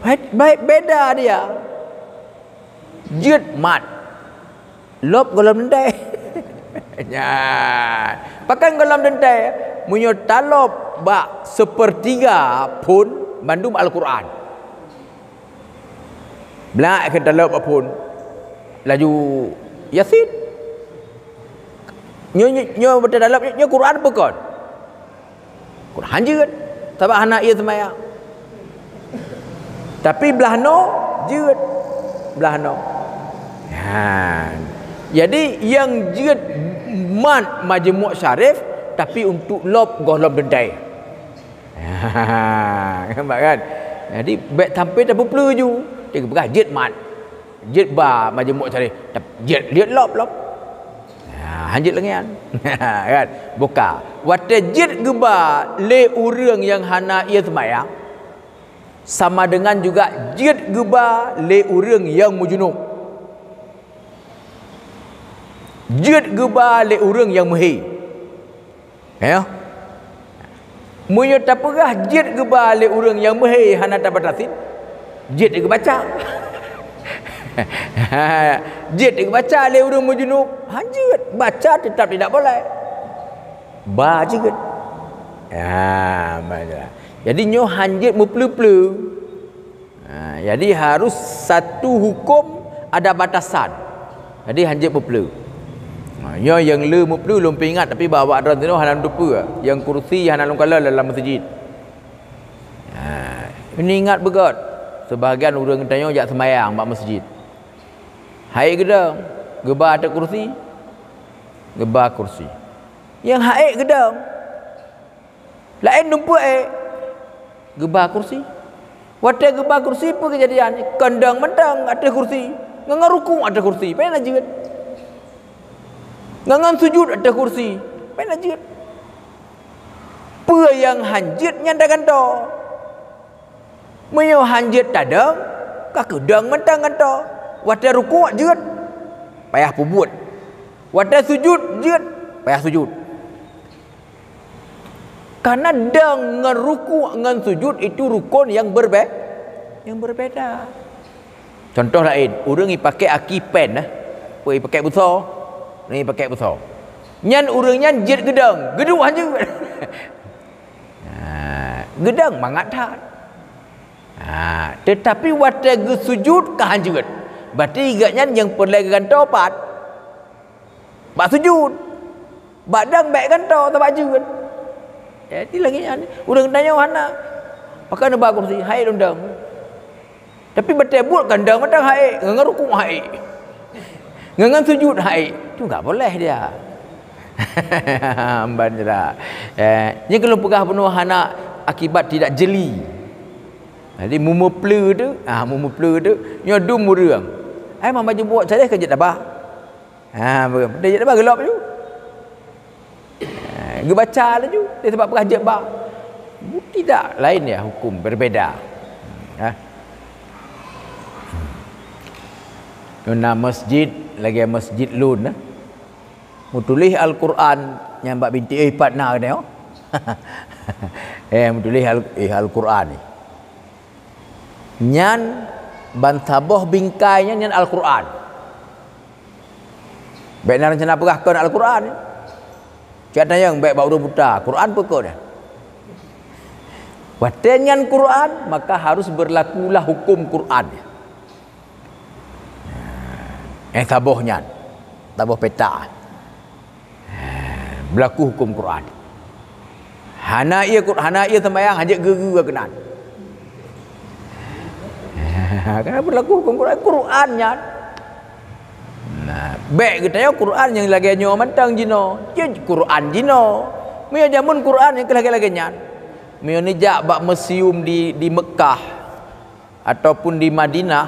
Baik, baik beda dia. Jeuet mat. Lop gohlom teuntée. Nyan. Pakon gohlom teuntée? Meunyoe talop bak sepertiga phon bandum Al-Quran. Blak keu talop bak phon. Laju Yasin. Nyoe, nyoe, nyoe beutôi talop nyoe Quran peue kon? Quran jeuet. Sabab hana ie seumayang. Tapi blaih noe jeuet. Blaih noe. Ha. Jadi nyang jeuet mat majmuk syarif tapi untuk lop gohlom teuntée. Nampak kan? Jadi bék sampai tapeupleu ju. Dia peugah jeuet mat. Jeuet ba majmuk syarif. Jeuet liet lop-lop. Ha, hanjeuet lagée nyan. Kan? Buka. Watée jeuet geuba lé ureuëng nyang hana ie seumayang, sama dengan juga jeuet geuba lé ureuëng nyang meujunub. Jeuet geuba lé ureuëng nyang meuhé. Ya. Meunyoe tapeugah jeuet geuba lé ureuëng nyang meuhé hana tabatasin, jeuet geubaca. Jeuet geubaca lé ureuëng meujunub, hanjeuet. Baca tetap tidak boleh. Ba jeuet. Ya, baca. Jadi nyoe hanjeuet meupleu-pleu. Ha, jadi harus satu hukum ada batasan. Jadi hanjeuet meupleu. Ha, nyoe nyang le meupleu lôn peuingat, tapi bak awak droe teunoe hana lôn teupeue. Nyang kursi hana lôn kalon dalam meuseujid. Ha, ingat beugöt, seubahagian ureuëng tanyoe jak seumayang bak meuseujid. Haék geudong, geuba ateueh kursi, geuba kursi. Nyang haék geudong, laén dumpeue ék, geuba kursi. Watée geuba kursi peue keujadian? Keudong mantong ateueh kursi, ngon rukuk ateueh kursi, peue na jeuet? Ngon sujud ateueh kursi, peue na jeuet? Peue nyang hanjeuet nyan tagantoe. Meunyoe hanjeuet tadong, ka keudong mantong gantoe. Watée rukuk jeuet, payah peubuet. Watée sujud jeuet, payah sujud. Karena dong ngon rukuk ngon sujud itu rukun yang berbe-, yang berbeda. Contoh laén, ureuëng ipakai aki pen, eh. Peue ipakai busoe? Ureuëng ipakai busoe. Nyan ureuëng nyan jeuet geudong, geuduek hanjeuet. Ha, geudong mangat that. Ha, tetapi watée geusujud ka hanjeuet. Berarti gobnyan nyang peureulée geugantoe pat? Bak sujud. Bak dong bék gantoe, teubak jeuet. Jadi lagée nyan, ureuëng tanyoe hana. Pakon neuba kursi, haék lôn dong. Tapi batée buet kan dong mantong haék, ngon rukuk haék. Ngon sujud haék. Tu enggak boleh dia. Amban jera. Eh, nyang keu lôn peugah bunoe hana akibat tidak jeli. Jadi meumeupleu tu, ah, meumeupleu tu, nyoe dum ureuëng. Ai mama jeuet buet saja keu jeuet tabah. Ha, beutôi jeuet ba geulop ju. Ha, geubaca laju, dia sebab peugah jeuet ba. Tidak, lain ya hukum, berbeda. Ha. Nyoe na masjid, lagée masjid lôn, eh. Meutuléh Al-Quran nyang bak binti, eh, pat na keunoe. Eh, meutuléh Al-, eh, Al-Quran ni. Nyan ban saboh bingkai nyan, nyan Al-Quran. Bék na rencana peugah kon Al-Quran. Cit tanyong bék bak ureuëng buta, Quran peue kon? Watée nyan Quran, maka harus berlakulah hukum Quran. Eh, saboh nyan, saboh peta. Berlaku hukum Quran. Hana ie Qur-, hana ie seumayang, hanjeuet geu-geu keunan. Karena berlaku hukum Quran, Quran nyan. Nah, bék geutanyoe Quran nyang lagée nyoe mantong jinoe. Jeuet Quran jinoe. Meunyoe jameun Quran nyang lagée-lagée nyan. Meunyoe neujak bak museum di, di Mekah, ataupun di Madinah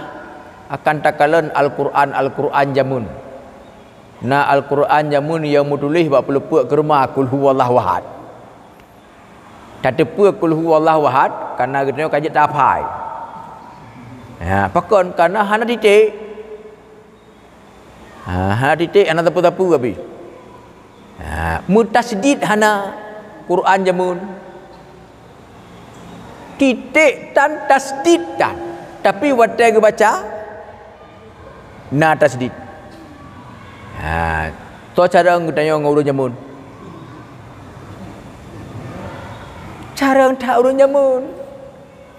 akan takalon Al-Qur'an, Al-Qur'an jameun. Na Al-Qur'an jameun nyang meutuléh bak peuleupeuk keureuma, "Qul huwallahu ahad." Tateupeue "Qul huwallahu ahad", kareuna geutanyoe ka jeuet tahafai. Ha, pakon? Kareuna hana titék. Ha, hana titék, hana sapeue-sapeue abéh. Ha, meutasydid hana, Qur'an jameun. Titék tan, tasydid tan. Tapi watée geubaca, na tasydid. Ha, soe carông geutanyoe ngon ureuëng jameun? Carông that ureuëng jameun.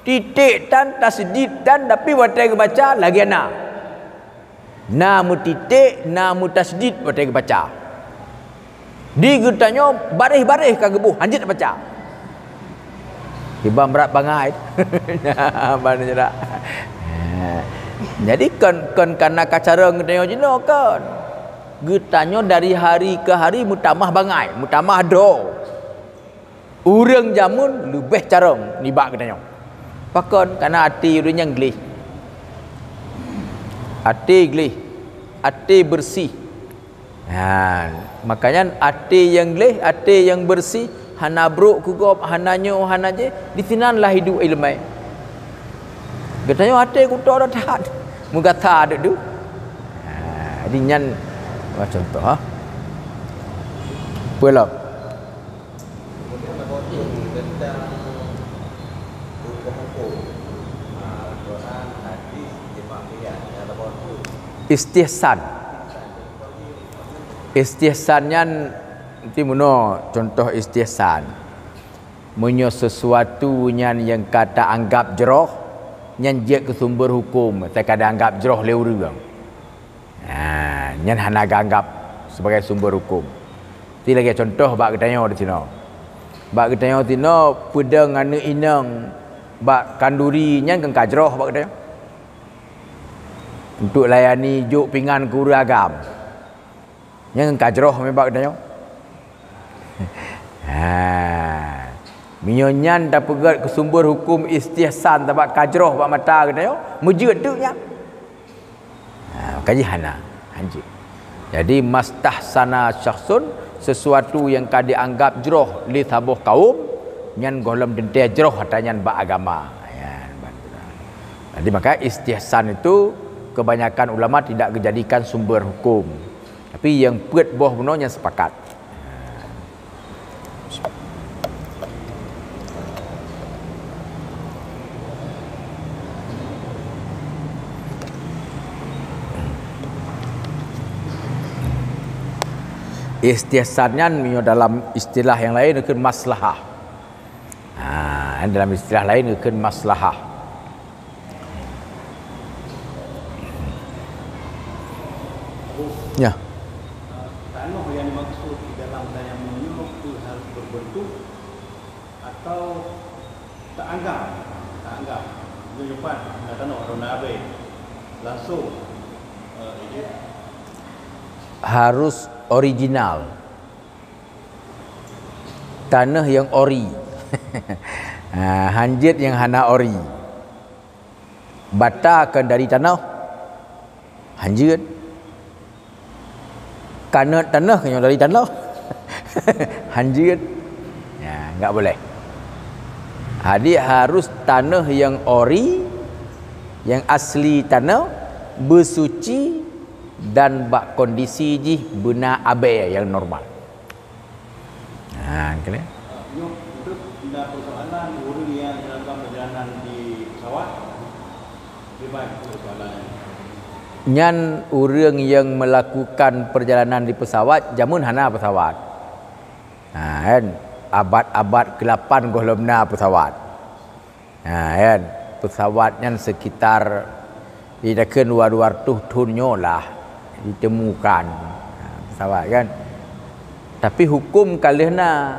Titék tan, tasydid tan, tapi watée geubaca lagée na. Na meutiték, na meutasydid watée geubaca. Di geutanyoe baréh-baréh ka geuboh, hanjeuet baca. Kiban brat bangai. Ban nyoe dak. Jadi kon, kon kareuna ka carông geutanyoe jinoe, kon. Geutanyoe dari hari ke hari meutamah bangai, meutamah droe. Ureuëng jameun leubeh carông nibak geutanyoe. Pakon? Kareuna até ureuëng nyan gleh. Até gleh, até beureuséh. Ha, makanya até nyang gleh, até nyang beureuséh, hana brok keu gob, hana nyoe, hana jih, disinan lah hidup iéleumé. Geutanyoe até kuto that, meugata duek-duek. Ha, jadi nyan contoh, ha. Peue lom? Kemudian, ada bodoh tentang hukum-hukum. Ah, Al-Quran, hadis, jemaah lihat. Ada bodoh. Istihsan. Istihsan nyan, nanti meunoe contoh istihsan. Meunyoe sesuatu nyan nyang ka taanggap jroh, nyan jeuet keu sumber hukum, teuka dianggap jroh lé ureuëng. Ha, nyan hana geuanggap sebagai sumber hukum. Ti lagée contoh bak geutanyoe di sinoe. Bak geutanyoe sinoe peudong aneuëk inong bak kanduri nyan kan ka jroh bak geutanyoe. Untuk layani jok pingan keu ureuëng agam. Nyan kan ka jroh bak geutanyoe. Ha. Meunyoe nyan tapeugét keu sumber hukum istihsan sabab ka jroh bak mata geutanyoe, meujeuet teuk nyan. Ha, ka jih hana, hanjeuet. Jadi, mastahsana syakhsun, sesuatu yang ka dianggap jroh lé saboh kaum, nyan gohlom teuntée jroh atra nyan bak agama. Ya, jadi maka istihsan itu kebanyakan ulama tidak dijadikan sumber hukum. Tapi nyang peuet boh bunoe nyan sepakat. Istihsan nyan meunyoe dalam istilah nyang laén kheun maslahah. Ha, dalam istilah laén kheun maslahah. Ya. Tanoh nyang dimaksud di dalam tayamum nyoe tu harus berbentuk atau taanggap, taanggap. Nyoe pat na tanoh rona abée. Langsung, eh, ijek. Harus original. Tanoh nyang ori. Ha, hanjeuet nyang hana ori. Bata kon dari tanoh. Hanjeuet. Kanot tanoh nyang dari tanoh. Hanjeuet. Ya, enggak boleh. Jadi harus tanoh nyang ori, nyang asli tanoh, beusuci dan bak kondisi jih beuna abée nyang normal. Ha, kena. Nyoe, untuk na persoalan ureuëng nyang melakukan perjalanan di pesawat, di mana persoalan nyan? Nyan ureuëng nyang melakukan perjalanan di pesawat, jameun hana pesawat. Ha, kan? Abad-abad keulapan gohlom na pesawat. Ha, kan? Pesawat nyan sekitar, idakheun dua, dua ratus thon nyoe lah ditemukan. Ha, pesawat kan. Tapi hukum ka lheueh na.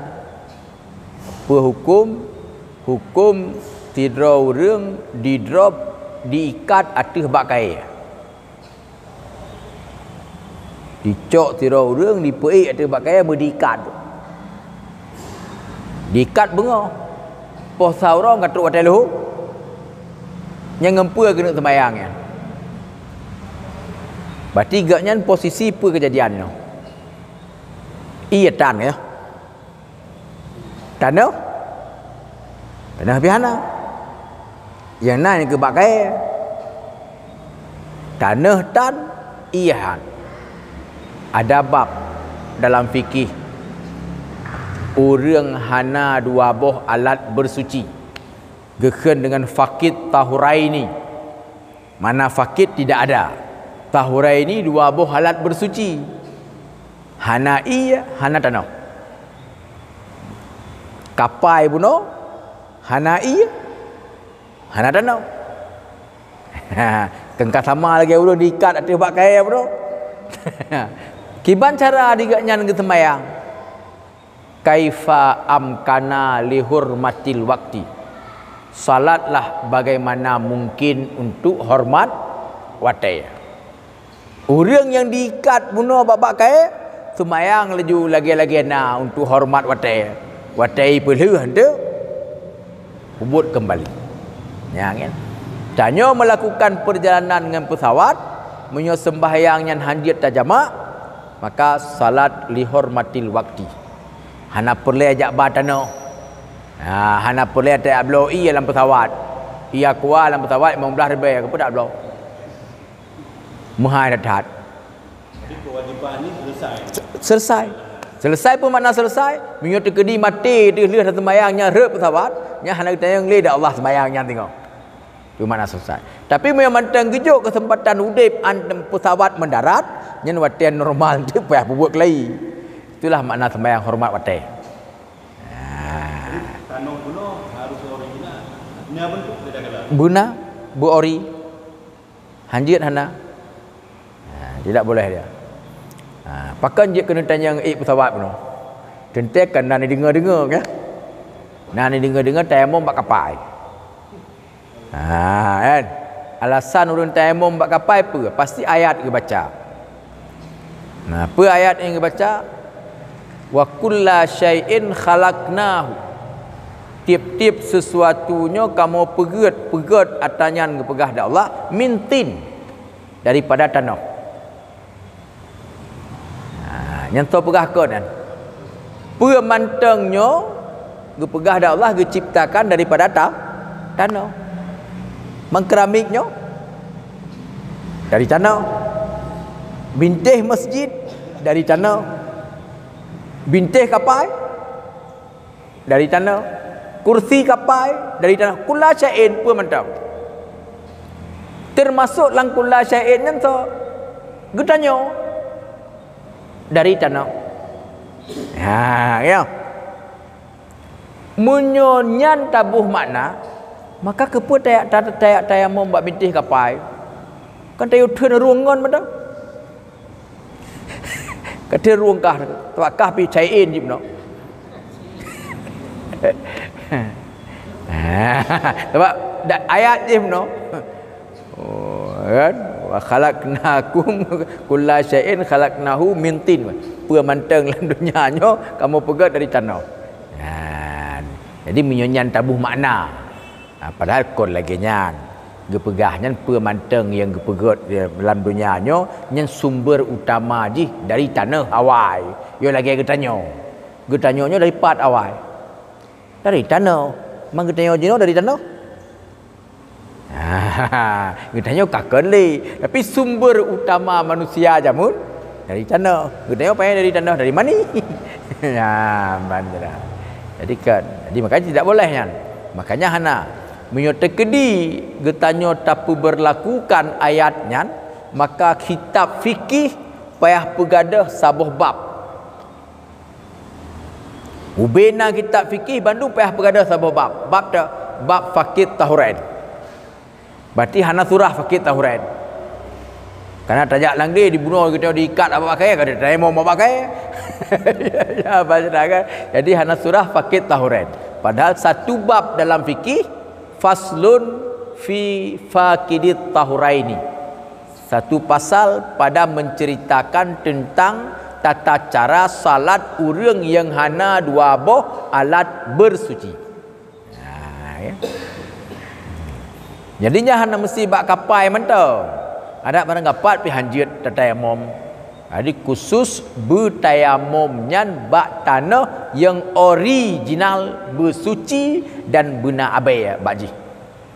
Peue hukum? Hukum sidroe ureuëng didrop, diikat ateueh bak kayée. Dicok sidroe ureuëng dipeuék ateueh bak kayée meudikat. Diikat beungoh. Poh sa uroe ka trok watée leuhô. Nyang ngon peue keuneuk seumayang nyan? Berarti gobnyan posisi peue keujadian nyoe? Ie tan, ya. Tanoh, tanoh pih hana. Nyang na nyang keu bak kayée. Tanoh tan, ie han. Ada bab dalam fikih, ureuëng hana dua boh alat bersuci. Geukheun deungon faqid tahuraini. Mana faqid tidak ada. Tahuraini dua boh alat bersuci. Hana ie, hana tanoh. Kapai bunoe, hana ie, hana tanoh. Keu ka sama lagée ureuëng diikat ateueh bak kayée bunoe. Kiban cara di gobnyan geuseumayang? Kaifa amkana lihurmatil wakti. Salatlah bagaimana mungkin untuk hormat watée. Ureuëng nyang diikat bunoe bak-bak kayée, seumayang laju lagée-lagée na untuk hormat watée. Watée ipeulheueh teuh, peubuet keumbali. Nyan kan. Tanyoe meulakukan peurjalanan ngon peusawat, meunyoe seumbahyang nyan hanjeuet tajamak, maka salat lihurmatil wakti. Hana peureulée jak ba tanoh. Ha, hana peureulée tajak bloe ie lam peusawat. Ie aqua lam peusawat limong blaih ribée, keupeue tak bloe? Meuhai that-that. Jadi kewajiban ni selesai. Selesai. Selesai peue makna selesai? Meunyoe teukeudi maté teuh lheueh seumayang nyan rhot peusawat, nyan hana geutanyong lé di Allah seumayang nyan singoh. Peue makna selesai. Tapi meunyoe mantong geujok keuseumpatan udeb an peusawat meudarat, nyan watée normal teuh payah peubuet keulayi. Itulah makna seumayang hormat watée. Ha. Tanoh bunoe harus original. Nya bentuk beda-beda. Beuna, beu ori. Hanjeuet hana? Ha, tidak boleh dia. Ha, pakon jeuet keuneuk tanyong ék peusawat bunoe? Teuntée kan na neudeungoe-deungoe, kan? Na neudeungoe-deungoe tayamum bak kapai. Ha, kan? Alasan ureuëng tayamum bak kapai peue? Pasti ayat geubaca. Nah, peue ayat nyang geubaca? "Wa kulla syai'in khalaqnahu." Tieb-tieb sesuatu nyoe kamoe peugét, peugét ata nyan geupeugah lé Allah, "min tin", daripada tanoh. Ha, nyang toe peugah kon nyan. Peue mantong nyoe geupeugah lé Allah geuciptakan daripada ta-, tanoh. Mangkeramik nyoe dari tanoh. Bintéh masjid dari tanoh. Bintéh kapai dari tanoh. Kursi kapai dari tanoh. Kulla syai'in peue mantong. Teumasok lam kulla syai'in nyan soe? Geutanyoe dari tanoh. Ha, ya. Meunyoe nyan taboh makna, maka keupeue tayak, ta-, tayak tayamum bak bintéh kapai? Kan tayue theun rueng ngon mantong. Ka theun rueng kah, sabab kah pih syai'in jih bunoe. Sabab da-, ayat jih bunoe. Oh, kan? "Wa khalaqnakum kulla syai'in khalaqnahu min tin." Peue mantong lam donya nyoe kamoe peugét dari tanoh. Kan? Jadi meunyoe nyan taboh makna. Ha, padahal kon lagée nyan. Geupeugah nyan peue mantong nyang geupeugét lam donya nyoe, nyan sumber utama jih dari tanoh awai. Yo lagée geutanyoe. Geutanyoe nyoe dari pat awai? Dari tanoh. Man geutanyoe jinoe dari tanoh? Geutanyoe ka kon lé, tapi sumber utama manusia jameun dari tanoh. Geutanyoe paih dari tanoh, dari mani. Ya, ban jera. Jadi kan, jadi makanya tidak boleh nyan. Makanya hana. Meunyoe teukeudi geutanyoe tapeuberlakukan ayat nyan, maka kitab fikih payah peugadôh saboh bab. Ubena kitab fikih bandum payah peugadôh saboh bab. Bab ta-, bab faqid tahurain. Berarti hana surah faqid tahurain. Karena tajak lam glé dibunoe geutanyoe diikat bak kayée, ka tayamum bak kayée. Ya, baca kan. Jadi hana surah faqid tahurain. Padahal satu bab dalam fikih, faslun fi faqidit tahuraini. Satu pasal pada menceritakan tentang tata cara salat ureuëng nyang hana dua boh alat bersuci. Ha, ya. Jadi nyan hana meusti bak kapai mantong. Adak barang gapat pih hanjeuet tatayamom. Jadi khusus beutayamom nyan bak tanoh nyang original, beusuci dan beuna abée bak jih.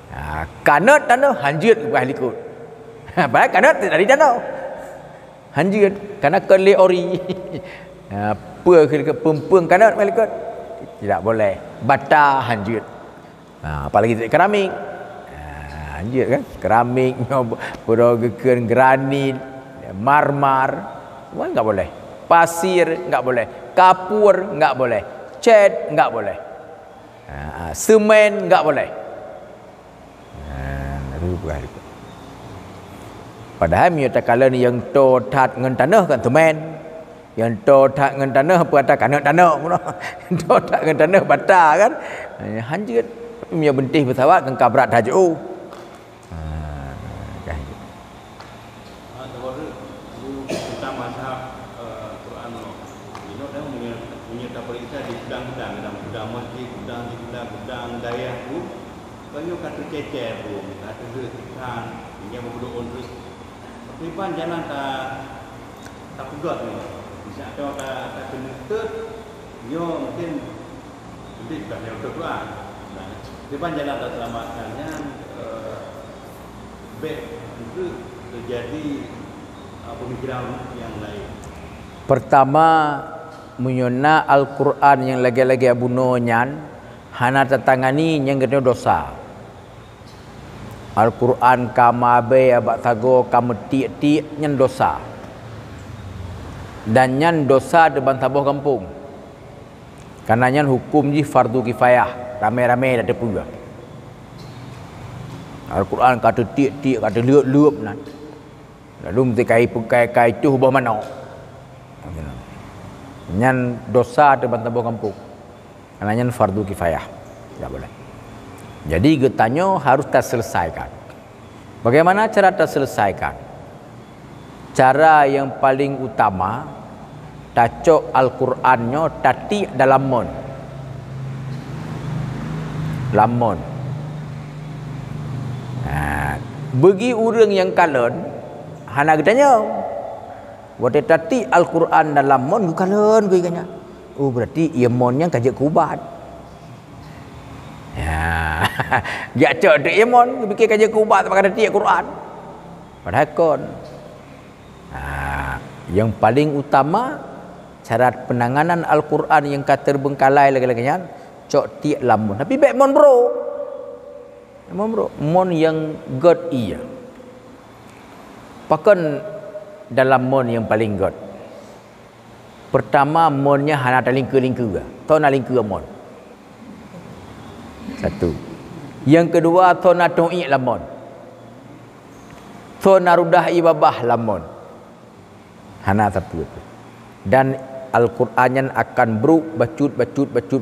Ha, kanot tanoh hanjeuet geupeugah likot. Padahai kanot dari tanoh. Hanjeuet, karena kon lé ori. Ha, peue keu peueng-peueng kanot geupeugah likot? Tidak boleh. Bata hanjeuet. Ha, apalagi keramik. Ha, hanjeuet kan? Keramik, nyoe, peue geukheun granit, marmar. Wah, enggak boleh. Pasir, enggak boleh. Kapur, enggak boleh. Cat, enggak boleh. Ha, semen, enggak boleh. Ha, lalu peugah likot. Padahai meunyoe takalon nyang toe that ngon tanoh kan semen. Nyang toe that ngon tanoh peue ata kanot tanoh bunoe. Nyang toe that ngon tanoh bata kan. Ha, hanjeuet. Tapi meunyoe beuntih beusawat kan ka brat that jiôh. Ha, kan. Ah, tabaruk, lu tentang mazhab, eh, Quran lo. Inoe dah punya, punya taperiksa di gudang-gudang, dalam gudang masjid, gudang di gudang, gudang dayah tu, banyak kata cecer tu, kata zikran, hingga beberapa terus. Tapi pan jalan ta, ta peugah ni. Bisa ada ta, ta kena tet, nyo mungkin Jadi, bukan yang betul Quran. Nah, di pan jalan teuselamatkan nyan, eh, bèk untuk terjadi, eh, pemikiran yang lain. Pertama, meunyoe na Al-Quran nyang lagèe-lagèe bunoe nyan, hana tatangani, nyan geutanyoe dosa. Al-Quran ka meuabée bak sagoe, ka meutiek-tiek, nyan dosa. Dan nyan dosa di bansaboh gampông. Karena nyan huköm jih fardu kifayah, ramé-ramé tateupeue. Al-Quran ka teutiek-tiek, ka teuleueb-leueb nan. Lalu meusikai peukai-kai tuh boh manok. Nyan dosa teuh bansaboh gampông. Karena nyan fardu kifayah. Tidak boleh. Jadi geutanyoe harus taselesaikan. Bagaimana cara taselesaikan? Cara yang paling utama, tacok Al-Quran nyoe tatiek dalam mon. Lam mon. Nah, bagi ureuëng nyang kalon, hana geutanyong. Watée tatiek Al-Quran dalam mon geukalon geuh nyan. Oh, berarti ié mon nyan ka jeuet keu ubat. Ya. Jak cok teuh ié mon, geupike ka jeuet keu ubat, sabab ka tatiek Quran. Padahai kon. Ha, yang paling utama, cara penanganan Al-Quran yang ka terbengkalai lagée-lagée nyan, cok tiek lam mon. Tapi bèk mon brôk. Mon brôk, mon yang gét ié. Pakon dalam mon yang paling gét? Pertama, mon nyan hana talingkeu-lingkeu. Soe na lingkeu mon? Satu. Yang kedua, soe na tueng iek lam mon? Soe na rudah ié babah lam mon? Hana sapeue pih. Dan Al-Quran nyan akan brôk bacut, bacut, bacut,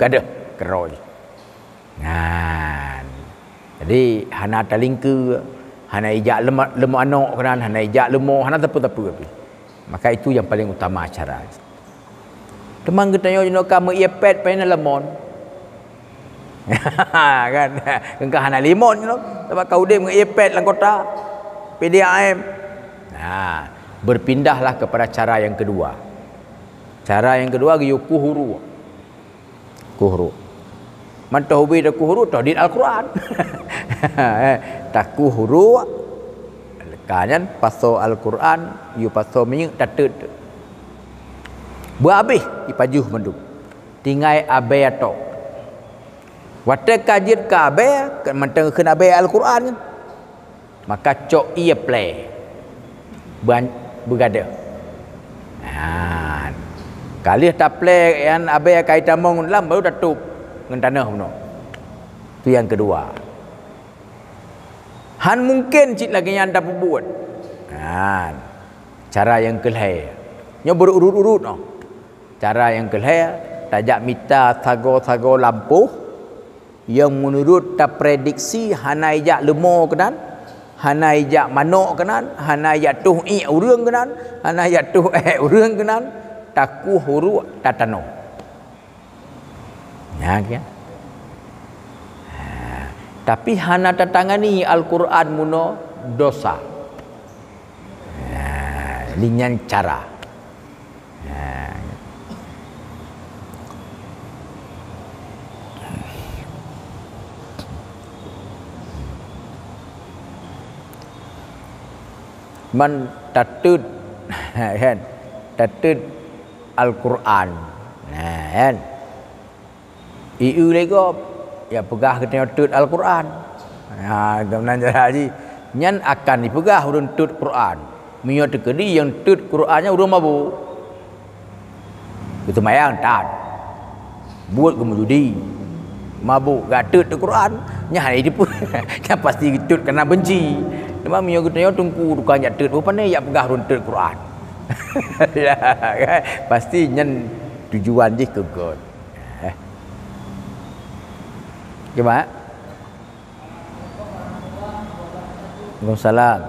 gadeuh keudroe jih. Nyan. Jadi, hana talingkeu, hana ijak leumo, leumo anok keunan, hana ijak leumo, hana sapeue-sapeue pih. Maka itu yang paling utama cara. Teuma geutanyoe jinoe ka meu-ié pet paih na lam mon. Kan? Engka hana lé mon jinoe. Sabab ka udeb meu-ié pet lam kota. P D A M. Nah, berpindahlah kepada cara yang kedua. Cara yang kedua geuyue kuh uruek. Kuh uruek. Mantong ubé takuh uruek, toh dit Al-Quran. Eh, takuh uruek. Ka nyan pasoe Al-Quran, yue pasoe minyeuk tateut. Beuhabéh ipajoh mandum. Tinggai abée tok. Watée ka jeuet keu abée, mantong kheun abée Al-Quran nyan. Maka cok ié plée. Ban-, beugadeuh. Nah, ka lheueh taplée nyan abée ka itamong lam, baru tatôb ngon tanoh bunoe. Tu nyang keudua. Han mungken cit lagée nyan tapeubuet. Nah, cara nyang keulhée. Nyoe beururot-urot noh. Cara nyang keulhée, tajak mita sagoe-sagoe lampôh nyang meunurot taprediksi hana ijak leumo keunan, hana ijak manok keunan, hana ijak tueng iek ureuëng keunan, hana ijak tueng ék ureuëng keunan, takuh uruek tatanoh. Nyan kan? Ha, Tapi hana tatangani Al-Qur'an meunoe dosa. Nah, lé nyan cara. Nah. Man tateut, kan? Tateut Al-Qur'an. Nah, kan? Ieu lé gob, ya peugah geutanyoe teut Al-Qur'an. Ha, geunan cara jih. Nyan akan jipeugah ureuëng teut Qur'an. Meunyoe teukeudi nyang teut Qur'an nyan ureuëng mabök. Geuseumayang tan. Buet geumeujudi. Mabök geuteut Al-Qur'an, nyan hana jiteupeue. Nyan pasti geuteut kana beunci. Teuma meunyoe geutanyoe teungku tukang jak teut, beu pandai jak peugah ureuëng teut Qur'an. Ya, kan? Pasti nyan tujuan jih keu göt. Eh. Cuba. Waalaikumsalam.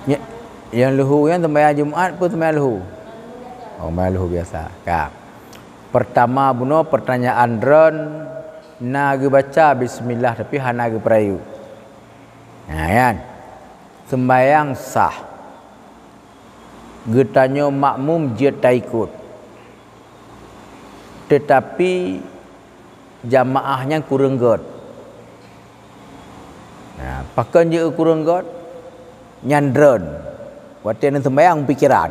Nya-, nyang leuhô nyan seumayang Jumat peue seumayang leuhô? Oh, seumayang leuhô biasa. Ka. Pertama bunoe pertanyaan droen na geubaca bismillah tapi hana geupeurayeuk. Nah, nyan. Seumayang sah. Geutanyoe makmum jeuet taikot. Teutapi jamaah nyan kureueng göt. Nah, pakon jeuet kureueng göt? Nyan droen. Watée neuseumayang pikeran.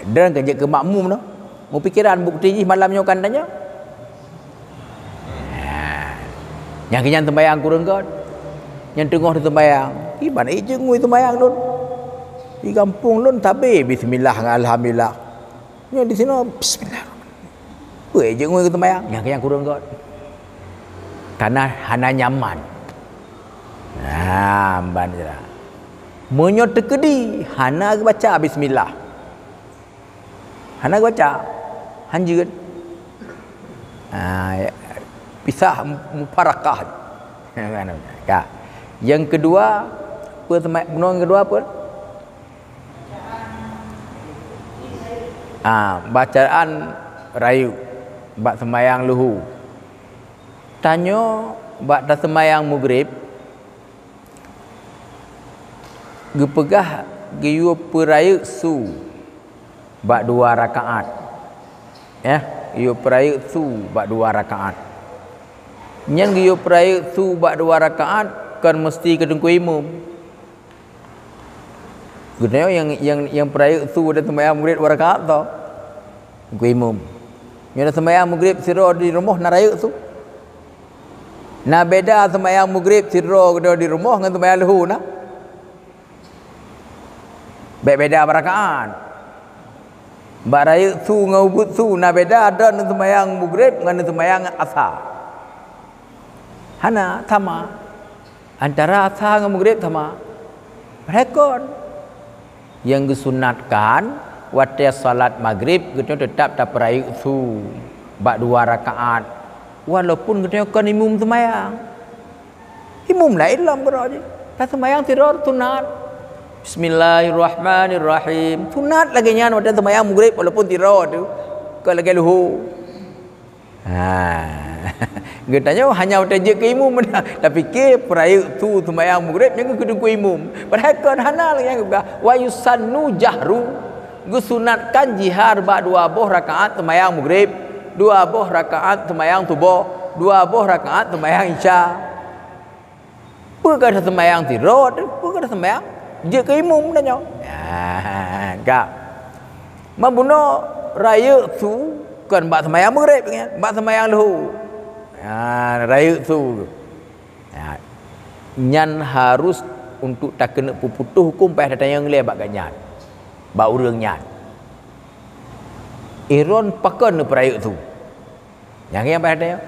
Droen ka jeuet keu makmum noh. Meupikeran bukeuti jih malam nyoe kan tanyoe. Nah, nyang keu nyan seumayang kureueng göt. Nyan teungoh teuseumayang. Iban ék jeuet ngui seumayang lôn. Di gampông lôn tabé bismillah ngon alhamdulillah. Nyoe di sinoe bismillah. Peue ék jeuet ngui keu seumayang? Nyang keu nyan kureueng göt. Kana hana nyaman. Nah, ban sira. Meunyoe teukeudi hana geubaca bismillah. Hana geubaca. Hanjeuet. Ah, ya, pisah mufarakah. Ka. Nyang keudua, peue teuma-, bunoe nyang keudua peue? Ah, bacaan rayeuk bak seumayang leuhô. Tanyoe bak taseumayang Maghrib, geupeugah geuyue peurayeuk su bak dua rakaat. Eh, geuyue peurayeuk su bak dua rakaat. Nyan geuyue peurayeuk su bak dua rakaat kon meuseuti keu teungku imum. Geutanyoe nyang, nyang, nyang peurayeuk su dan seumayang Maghrib dua rakaat tho. Teungku imum. Nyoe na seumayang Maghrib sidroe di rumoh na rayeuk su. Na beda seumayang Maghrib sidroe geutanyoe di rumoh ngon seumayang leuhô na. Bèk beda bak rakaat. Bak rayeuk su ngon ubit su na beda, droen seumayang Maghrib ngon seumayang Asa. Hana sama. Antara Asa ngon Maghrib sama. Padahai kon. Nyang geusunatkan, watèe salat Maghrib, geutanyoe teutap tapeurayeuk su bak dua rakaat, walaupun geutanyoe kon imum seumayang. Imum laén lom keudroe jih. Taseumayang sidroe sunat. Bismillahirrahmanirrahim. Sunat lagèe nyan watèe seumayang Maghrib, walaupun sidroe teuh, kon lagèe leuhô. Ha. Geutanyoe hanya watèe jeuet keu imum meunan, tapike peurayeuk su seumayang Maghrib nyang keu teungku imum. Padahai kon, hana lagèe nyan geupeugah, "Wa yusannu jahru." Geusunatkan jihar bak dua boh rakaat seumayang Maghrib, dua boh rakaat seumayang Suboh, dua boh rakaat seumayang Isya. Peue ka taseumayang sidroe teuh, peue ka taseumayang jeuet keu imum tanyoe. Nyan, ka. Meubunoe rayeuk su kon bak seumayang Maghrib nyan, bak seumayang leuhô. Ha, rayeuk su. Ha, nyan harus untuk takeuneuk peuputôh huköm payah tatanyong lé bak gobnyan, bak ureuëng nyan. Droeneuh pakon neupeurayeuk su? Nyang nyang payah tatanyong.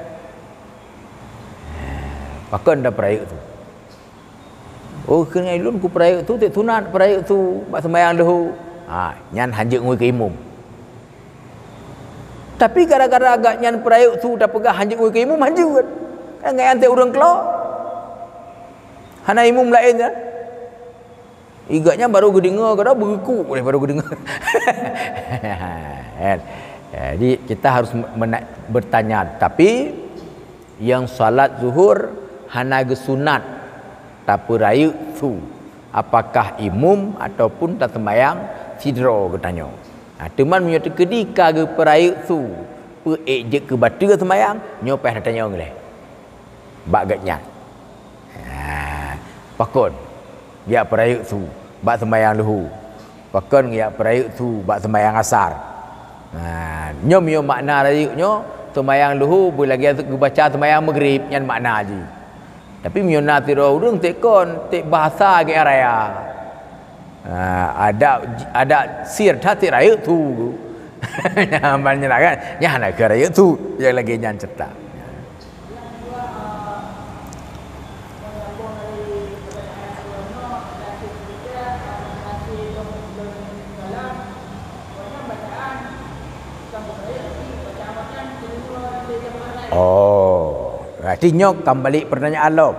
Ha, pakon neupeurayeuk su? Oh, keuneuk lôn kupeurayeuk su, tieb sunat peurayeuk su bak seumayang leuhô. Ha, nyan hanjeuet ngui keu imum. Tapi gara-gara gobnyan peurayeuk su tapeugah hanjeuet ngui keu imum, hanjeuet. Kan gobnyan tieb ureuëng klo. Hana imum laén nyan. Gobnyan baru geudeungoe, kadang beugeuku lé baru geudeungoe. Kan? Jadi kita harus mena-, bertanya. Tapi nyang salat zuhur hana geusunat tapeurayeuk su, apakah imum ataupun taseumayang sidroe geutanyoe. Ha, teuma meunyoe teukeudi ka geupeurayeuk su, peu ék jeuet keu bateue seumayang, nyoe payah tatanyong lé bak gobnyan. Ha, pakon geujak peurayeuk su bak seumayang leuhô? Pakon geujak peurayeuk su bak seumayang asar? Ha, nyoe meunyoe makna rayeuk nyoe, seumayang leuhô beulagée geubaca seumayang maghrib, nyan makna jih. Tapi meunyoe na sidroe ureuëng tieb kon, tieb bahasa gét raya. Ha, adak, adak sir that tieb rayeuk su. Nyan ban nyan kan? Nyan hana keu rayeuk su, nyang lagée nyan ceurita. Oh, berarti nyoe kembali pertanyaan lom.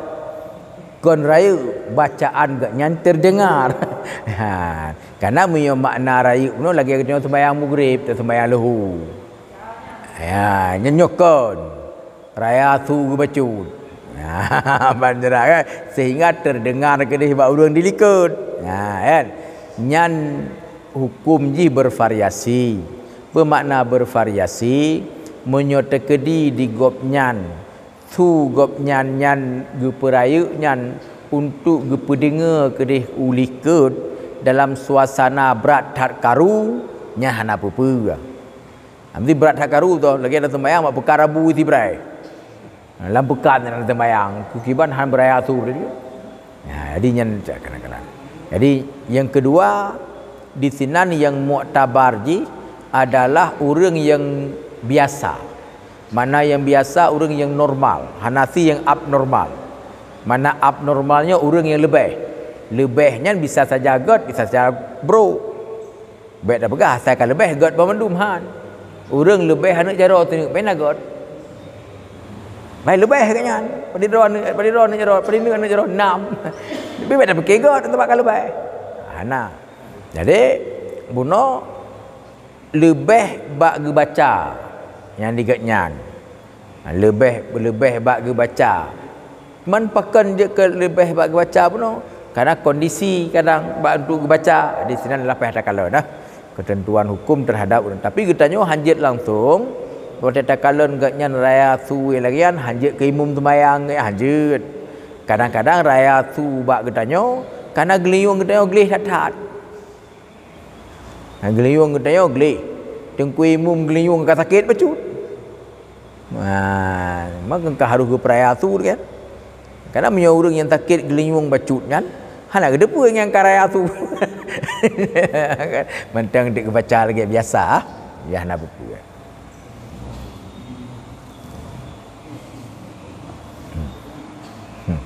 Kon rayeuk bacaan gobnyan terdengar. Ha, karena meunyoe makna rayeuk nyoe lagée geutanyoe seumayang maghrib, seumayang leuhô. Ya, nyoe, nyoe kon. Raya su geubacut. Ha, ban jeulaih kan? Sehingga terdengar keudeh bak ureuëng di likot. Ha, kan? Nyan huköm jih bervariasi. Beumakna bervariasi, meunyoe teukeudi di gobnyan, su gobnyan nyan geupeurayeuk nyan untuk geupeudeungoe keudeh u likot dalam suasana brat that karu, nyan hana peue-peue. Nanti brat that karu tu, lagée na seumayang bak peuka rabu sibrai. Lam peuka na seumayang, keukiban han beuraya su tadi. Nah, jadi nyan cak kena-kena. Jadi, yang kedua, di sinan yang muktabar jih adalah ureuëng yang biasa. Mana yang biasa, ureuëng yang normal, hana si yang abnormal. Mana abnormalnya ureuëng yang leubeh. Leubeh nyan bisa saja gét, bisa saja brok. Bék tapeugah asai ka leubeh gét banmandum, han. Ureuëng leubeh aneuk jaroe teuneuk bena gét. Bai leubeh gét nyan. Padidroe aneuk, padidroe aneuk jaroe, padineuek aneuk jaroe nam. Tapi bék tapike gét teuma ka leubeh. Hana. Jadi bunoe leubeh bak geubaca nyang di gét nyan. Leubeh, leubeh bak geubaca. Man pakon jeuet keu leubeh bak geubaca bunoe? Karena kondisi kadang bak untuk geubaca, di sinan lapeh takalon dah. Keuteuntuan huköm teuhadap ureuëng. Tapi geutanyoe hanjeuet langsong, watée takalon gét nyan raya su lagée nyan, hanjeuet keu imum seumayang, hanjeuet. Kadang-kadang raya su bak geutanyoe, karena geulinyueng geutanyoe gleh that-that. Ha, geulinyueng geutanyoe gleh. Teungku imum geulinyueng ka sakét bacut. Ha, maka ka harôh geupeuraya su kan? Karena meunyoe ureuëng nyang sakét geulinyueng bacut nyan, hana geuteupeue nyang ka raya su. Mantong deuek geubaca lagée biasa, ah. Ya, hana peue-peue. Hmm. Hmm.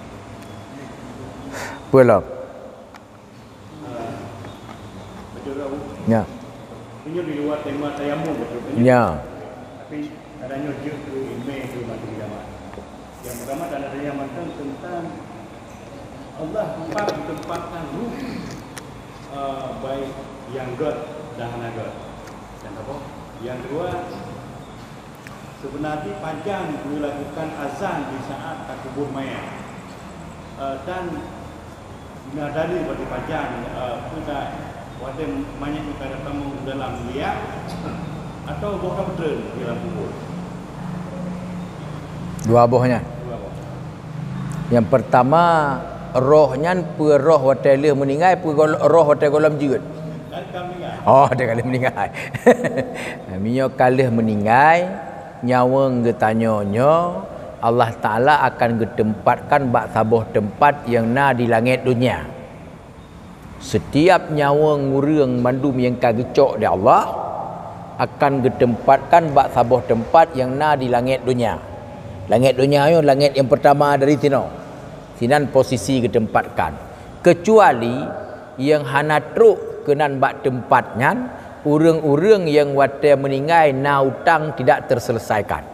Peue lom? Ya. Ini di luar tema tayamum, betul kan? Ya. Tapi adanya jeuet keu imé keu majelis jamaah. Yang pertama, tanda tanya mantong tentang Allah tempat ditempatkan ruh, eh, baik yang gét dan hana gét. Yang apa? Yang kedua, sebenarnya pajan dilakukan azan di saat takubur mayat. Eh, dan na dalil bagi pajan, eh, peue ta-, watée manyét nyoe ka datang dalam liang atau boh ka beutreun di dalam kubur? Dua boh nyan. Dua boh. Yang pertama, roh nyan peue roh watée lheueh meuninggai, peue gol-, roh watée gohlom jeuet? Kan ka meuninggai. Oh, watée ka lheueh meuninggai. Meunyoe ka lheueh meuninggai, nyawöng geutanyoe nyoe Allah Taala akan geuteumpatkan bak saboh teumpat nyang na di langét donya. Setiap nyawöng ureuëng mandum nyang ka geucok di Allah akan geuteumpatkan bak saboh teumpat nyang na di langét donya. Langét donya nyoe langét nyang peurtama dari sinoe. Sinan posisi geuteumpat. Keucuali nyang hana trok keunan bak teumpat nyan, ureuëng-ureuëng nyang watée meuninggai na utang tidak terselesaikan.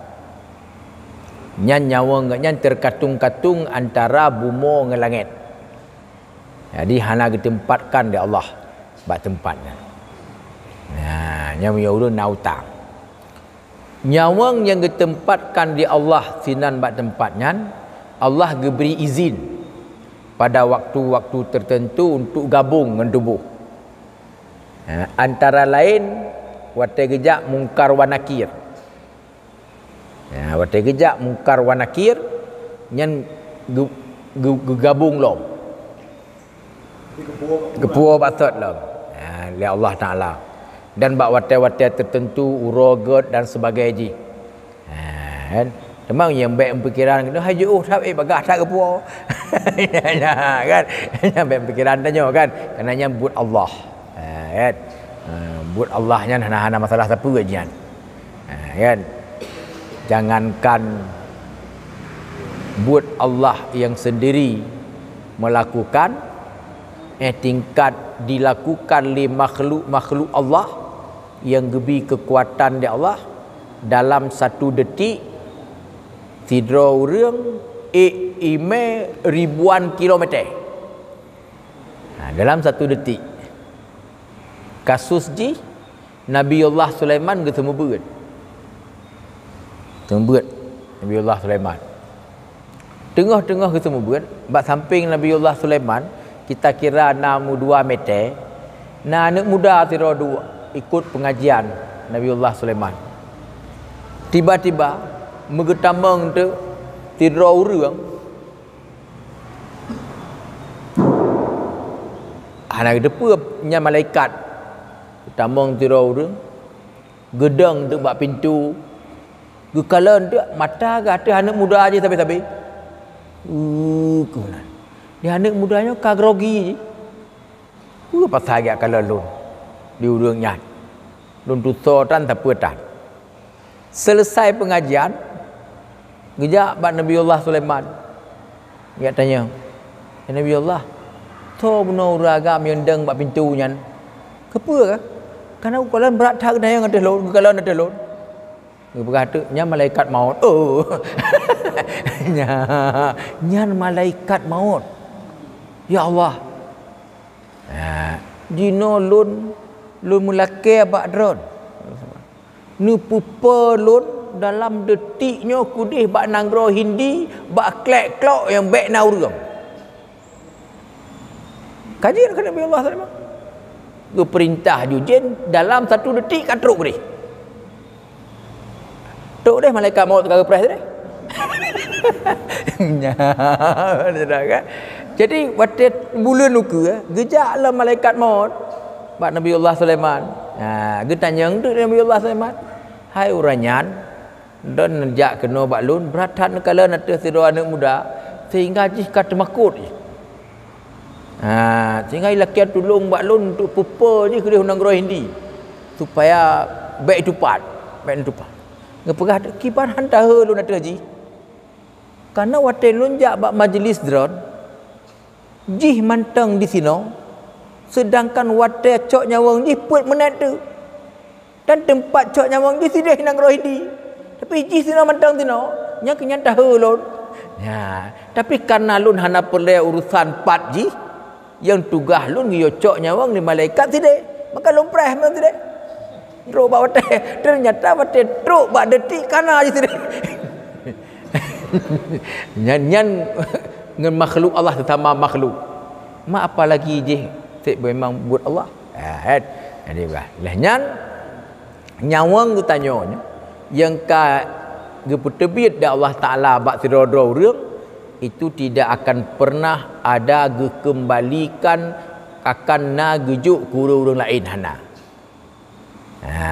Nyan nyawöng geuh nyan teukatung-katung antara bumoe ngon langét. Jadi hana geuteumpatkan di Allah bak teumpat nyan. Nah, nyan meunyoe ureuëng na utang. Nyawöng nyang geuteumpatkan di Allah sinan bak teumpat nyan, Allah geubri izin pada waktu-waktu tertentu untuk gabong ngon tuboh. Ha, antara laén watée geujak Mungkar wa Nakir. Ha, watée geujak Mungkar wa Nakir nyan geu- geu- geugabong lom. Geupuwoe bak sot lom, ha, lé Allah Taala. Dan bak watée-watée tertentu uroe gét dan sebagai jih. Ha, kan? Teuma nyang bék meupikiran keunoe hai jiôh that, eh, bagah that geupuwoe. Ya, kan? Nyang bék meupikiran tanyoe kan. Karena nyan buet Allah. Ha, kan? Ha, buet Allah nyan hana-hana masalah sapeue nyan. Ha, kan? Jangankan buet Allah yang sendiri melakukan, eh, tingkat dilakukan lé makhluk-makhluk Allah yang geubi kekuatan di Allah, dalam satu detik sidroe ureuëng ék imé ribuan kilometer. Ha, dalam satu detik. Kasus jih Nabiullah Sulaiman geuseumeubeuet. Seumeubeuet Nabiullah Sulaiman. Teungoh-teungoh geuseumeubeuet, bak sampéng Nabiullah Sulaiman, kita kira na meudua meter, na aneuëk muda sidroe duek ikot peungajian Nabiullah Sulaiman. Tiba-tiba meugeutamong teuk sidroe ureuëng, hana geuteupeue nyan malaikat. Tamong sidroe ureuëng, geudong teuk bak pintoe, geukalon teuk mata geuh ateueh aneuëk muda jih sabe-sabe. Uh, keunan. Di aneuëk muda nyoe ka grogi jih. Peue pasai geujak kalon lôn di ureuëng nyan? Lôn tutoe tan sapeue tan. Seuleusai peungajian, geujak bak Nabiullah Sulaiman. Geujak tanyong, "Ya Nabiullah, soe bunoe ureuëng agam nyang dong bak pintoe nyan? Keupeue kah? Kana geukalon brat that geutanyong ateueh lôn, geukalon ateueh lôn." Geupeugah teuk, "Nyan malaikat maut." Oh. Nya, nyan malaikat maut. Ya Allah. Ha, jinoe lôn, lôn meulakée bak droen. Neupeupo lôn dalam detik nyoe keudeh bak nanggroe Hindi, bak klek-klok nyang bék na ureuëng. Ka jeuet keu Nabi Allah Sulaiman. Geupeurintah ju jén dalam satu detik ka trok keudeh. Trok deh malaikat maut ka geupreh deh. Nya, kan? Jadi watée buleuen ukeue, geujak lom malaikat maut bak Nabi Allah Sulaiman. Ha, geutanyong teuk Nabi Allah Sulaiman, "Hai ureuëng nyan, droen neujak keunoe bak lôn, brat that neukalon ateueh sidroe aneuëk muda, sehingga jih ka teumakot jih. Ha, sehingga ilakée tulông bak lôn untuk peupo jih keudeh u nanggroe Hindi, supaya bék tupat, bék neutupat." Geupeugah teuk, "Kiban han tahe lôn ateueh jih. Karena watée lôn jak bak majlis droen, jih mantong disinoe, seudangkan watée cok nyawöng jih peuet meunet teuk. Dan teumpat cok nyawöng jih sideh nanggroe Hindi. Tapi jih sinoe mantong sinoe, nyang keu nyan tahe lôn." Nya, tapi karena lôn hana peureulée urosan pat jih, nyang tugaih lôn geuyue cok nyawöng lé malaikat sideh, maka lôn preh mantong sideh. Trok bak watée, ternyata watée trok bak detik kana jih sideh. Nyan, nyan ngon makhluk Allah sesama makhluk. Ma apalagi jih cit memang buet Allah. Ha, kan? Jadi, bah, leh nyan, nyawöng geutanyoe nyoe nyang ka geupeuteubiet di Allah Taala bak sidroe-droe ureuëng, itu tidak akan pernah ada geukeumbalikan, akan na geujok keu ureuëng-ureuëng laén, hana. Ha,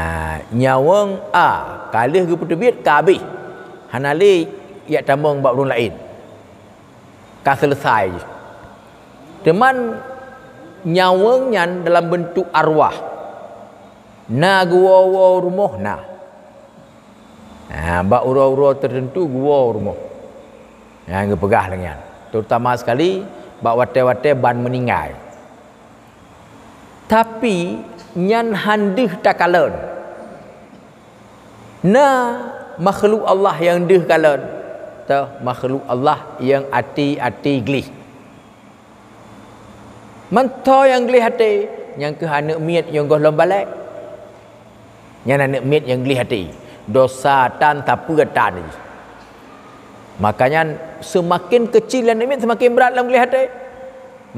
nyawöng a ka lheueh geupeuteubiet ka habéh. Hana lé jak tamong bak ureuëng laén. Ka seuleusai jih. Teuman nyawöng nyan dalam beuntuk arwah. Na geuwoe-woe rumoh na. Ha, bak uroe-uroe teuteuntu geuwoe rumoh. Nyang geupeugah lagée nyan. Terutama sekali bak watée-watée ban meuninggai. Tapi nyan han deuh takalon. Na makhluk Allah nyang deuh kalon, toh makhluk Allah nyang até-até gleh. Mantong nyang gleh até, nyang keuh aneuëk miet nyang gohlom balek. Nyan aneuëk miet nyang gleh até, dosa tan, sapeue tan. Makanya seumaken keucil aneuëk miet seumaken brat lam gleh até.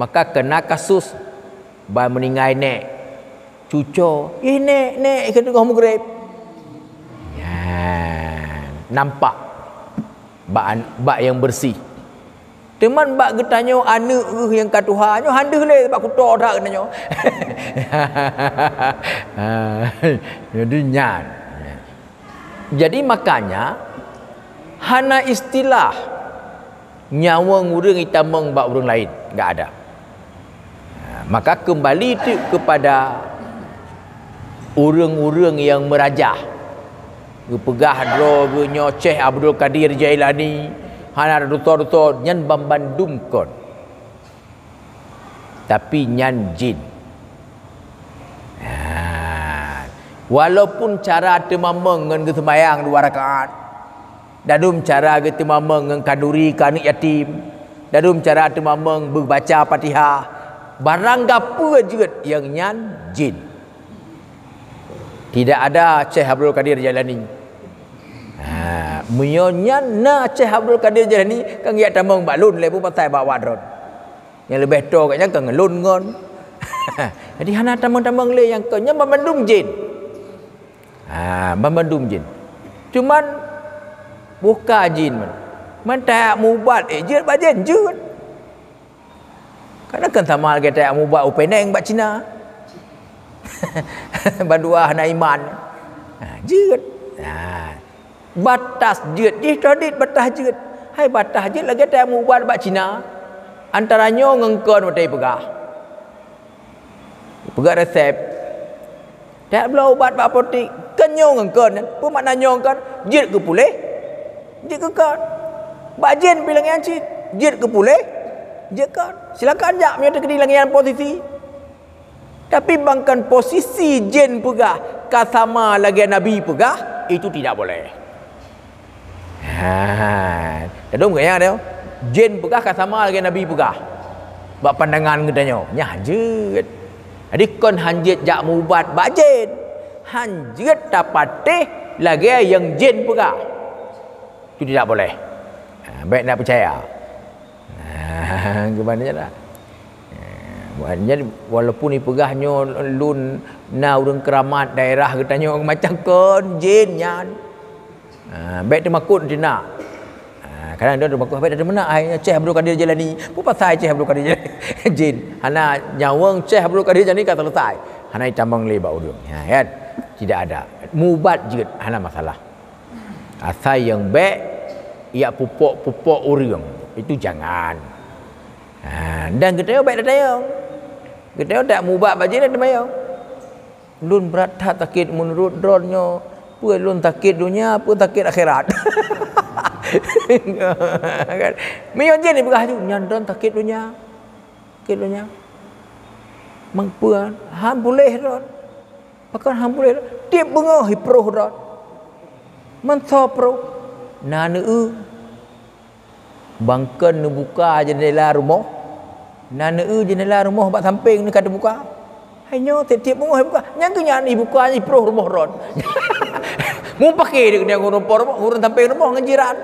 Maka keuna kasus ban meuninggai nék, cuco, "Ih nék, nék," keu teungoh meugreb. Nyan nampak bak, bak nyang beureuséh. Teuman bak geutanyoe aneuëk geuh nyang ka tuha nyoe han deuh lé bak kuto that geutanyoe. Jadi nyan. Jadi makanya hana istilah nyawöng ureuëng itamong bak ureuëng laén, enggak ada. Ha, maka kembali tu kepada ureuëng-ureuëng nyang meurajah. Geupeugah droe geuh nyoe Syekh Abdul Qadir Jailani, hana dosa-dosa, nyan banmandum kon. Tapi nyan jin. Ha, walaupun cara teumamong ngon geuseumayang dua rakaat, dadum cara geuteumamong ngon kanduri keu aneuëk yatim, dadum cara teumamong beubaca Fatihah, barang gapeue jeuet nyang nyan jin. Tidak ada Syekh Abdul Qadir Jailani. Ha, meunyoe nyan na Syekh Abdul Qadir Jailani, kan geujak tamong bak lôn lé, peue pasai bak awak droen. Nyang leubeh toe gobnyan ka ngon lôn ngon. Jadi hana tamong-tamong lé nyang kon, nyan banmandum jin. Ha, banmandum jin. Cuman buka jin man. Man tajak mubat, eh, jeuet bak jin, jeuet. Kadang kan sama lagée tajak mubat u Penang bak Cina. Bandua hana iman. Ha, jeuet. Ha. Batas jeuet jih teuhdit batas jeuet. Hai batas jeuet lagée tajak mubat bak Cina. Antara nyoe ngon kon watée peugah. Peugah resep. Tajak bloe ubat bak apotek, kon nyoe ngon kon, peue makna nyoe ngon kon? Jeuet keu puléh, jeuet keu kon. Bak jén pih lagée nyan cit, jeuet keu puléh, jeuet kon. Silakan jak meunyoe teukeudi lagée nyan posisi. Tapi ban kon posisi jén peugah ka sama lagée Nabi peugah, itu tidak boleh. Ha, tadong gaya dia. Jén peugah ka sama lagée Nabi peugah. Bak pandangan geutanyoe, nyan jeuet. Jadi kon han jeuet jak mubat bak jén. Han jeuet tapatéh lagée nyang jén peugah. Itu tidak boleh. Ha, baik nak percaya. Ha, gimana je lah. Ha, jadi walaupun ipeugah nyoe lôn na ureuëng keuramat daerah geutanyoe macam kon jén nyan. Ha, bék teumakot teunak. Ha, kadang dia teumakot bék teumenak hai Syekh Abdul Qadir Jailani. Peue pasai Syekh Abdul Qadir Jailani? Jén. Hana nyawöng Syekh Abdul Qadir Jailani ka selesai. Hana itamong lé bak ureuëng. Ha, kan? Tidak ada. Mubat jeuet, hana masalah. Asai nyang bék yak pupok-pupok ureuëng. Itu jangan. Ha, dan geutanyoe bék tatayong. Geutanyoe tak mubat bak jén dan teumanyong. Lôn brat that sakét meunurot droeneuh nyoe, peue lôn sakét donya, peue sakét akhirat. Kan? Meunyoe jén ipeugah laju, nyan droen sakét donya. Sakét donya. Meupeue? Han puléh droen. Pakon han puléh droen? Tieb beungoh iproh droen. Meusoe proh. Na neu-eu. Ban kon neubuka jeundela rumoh, na neu-eu jeundela rumoh bak sampéng neu ka teubuka. Hai nyoe tieb-tieb beungoh ibuka. Nyang keu nyan ibuka iproh rumoh droen. Mupakè deuk nyang ureuëng po rumoh, ureuëng sampéng rumoh ngon jiran.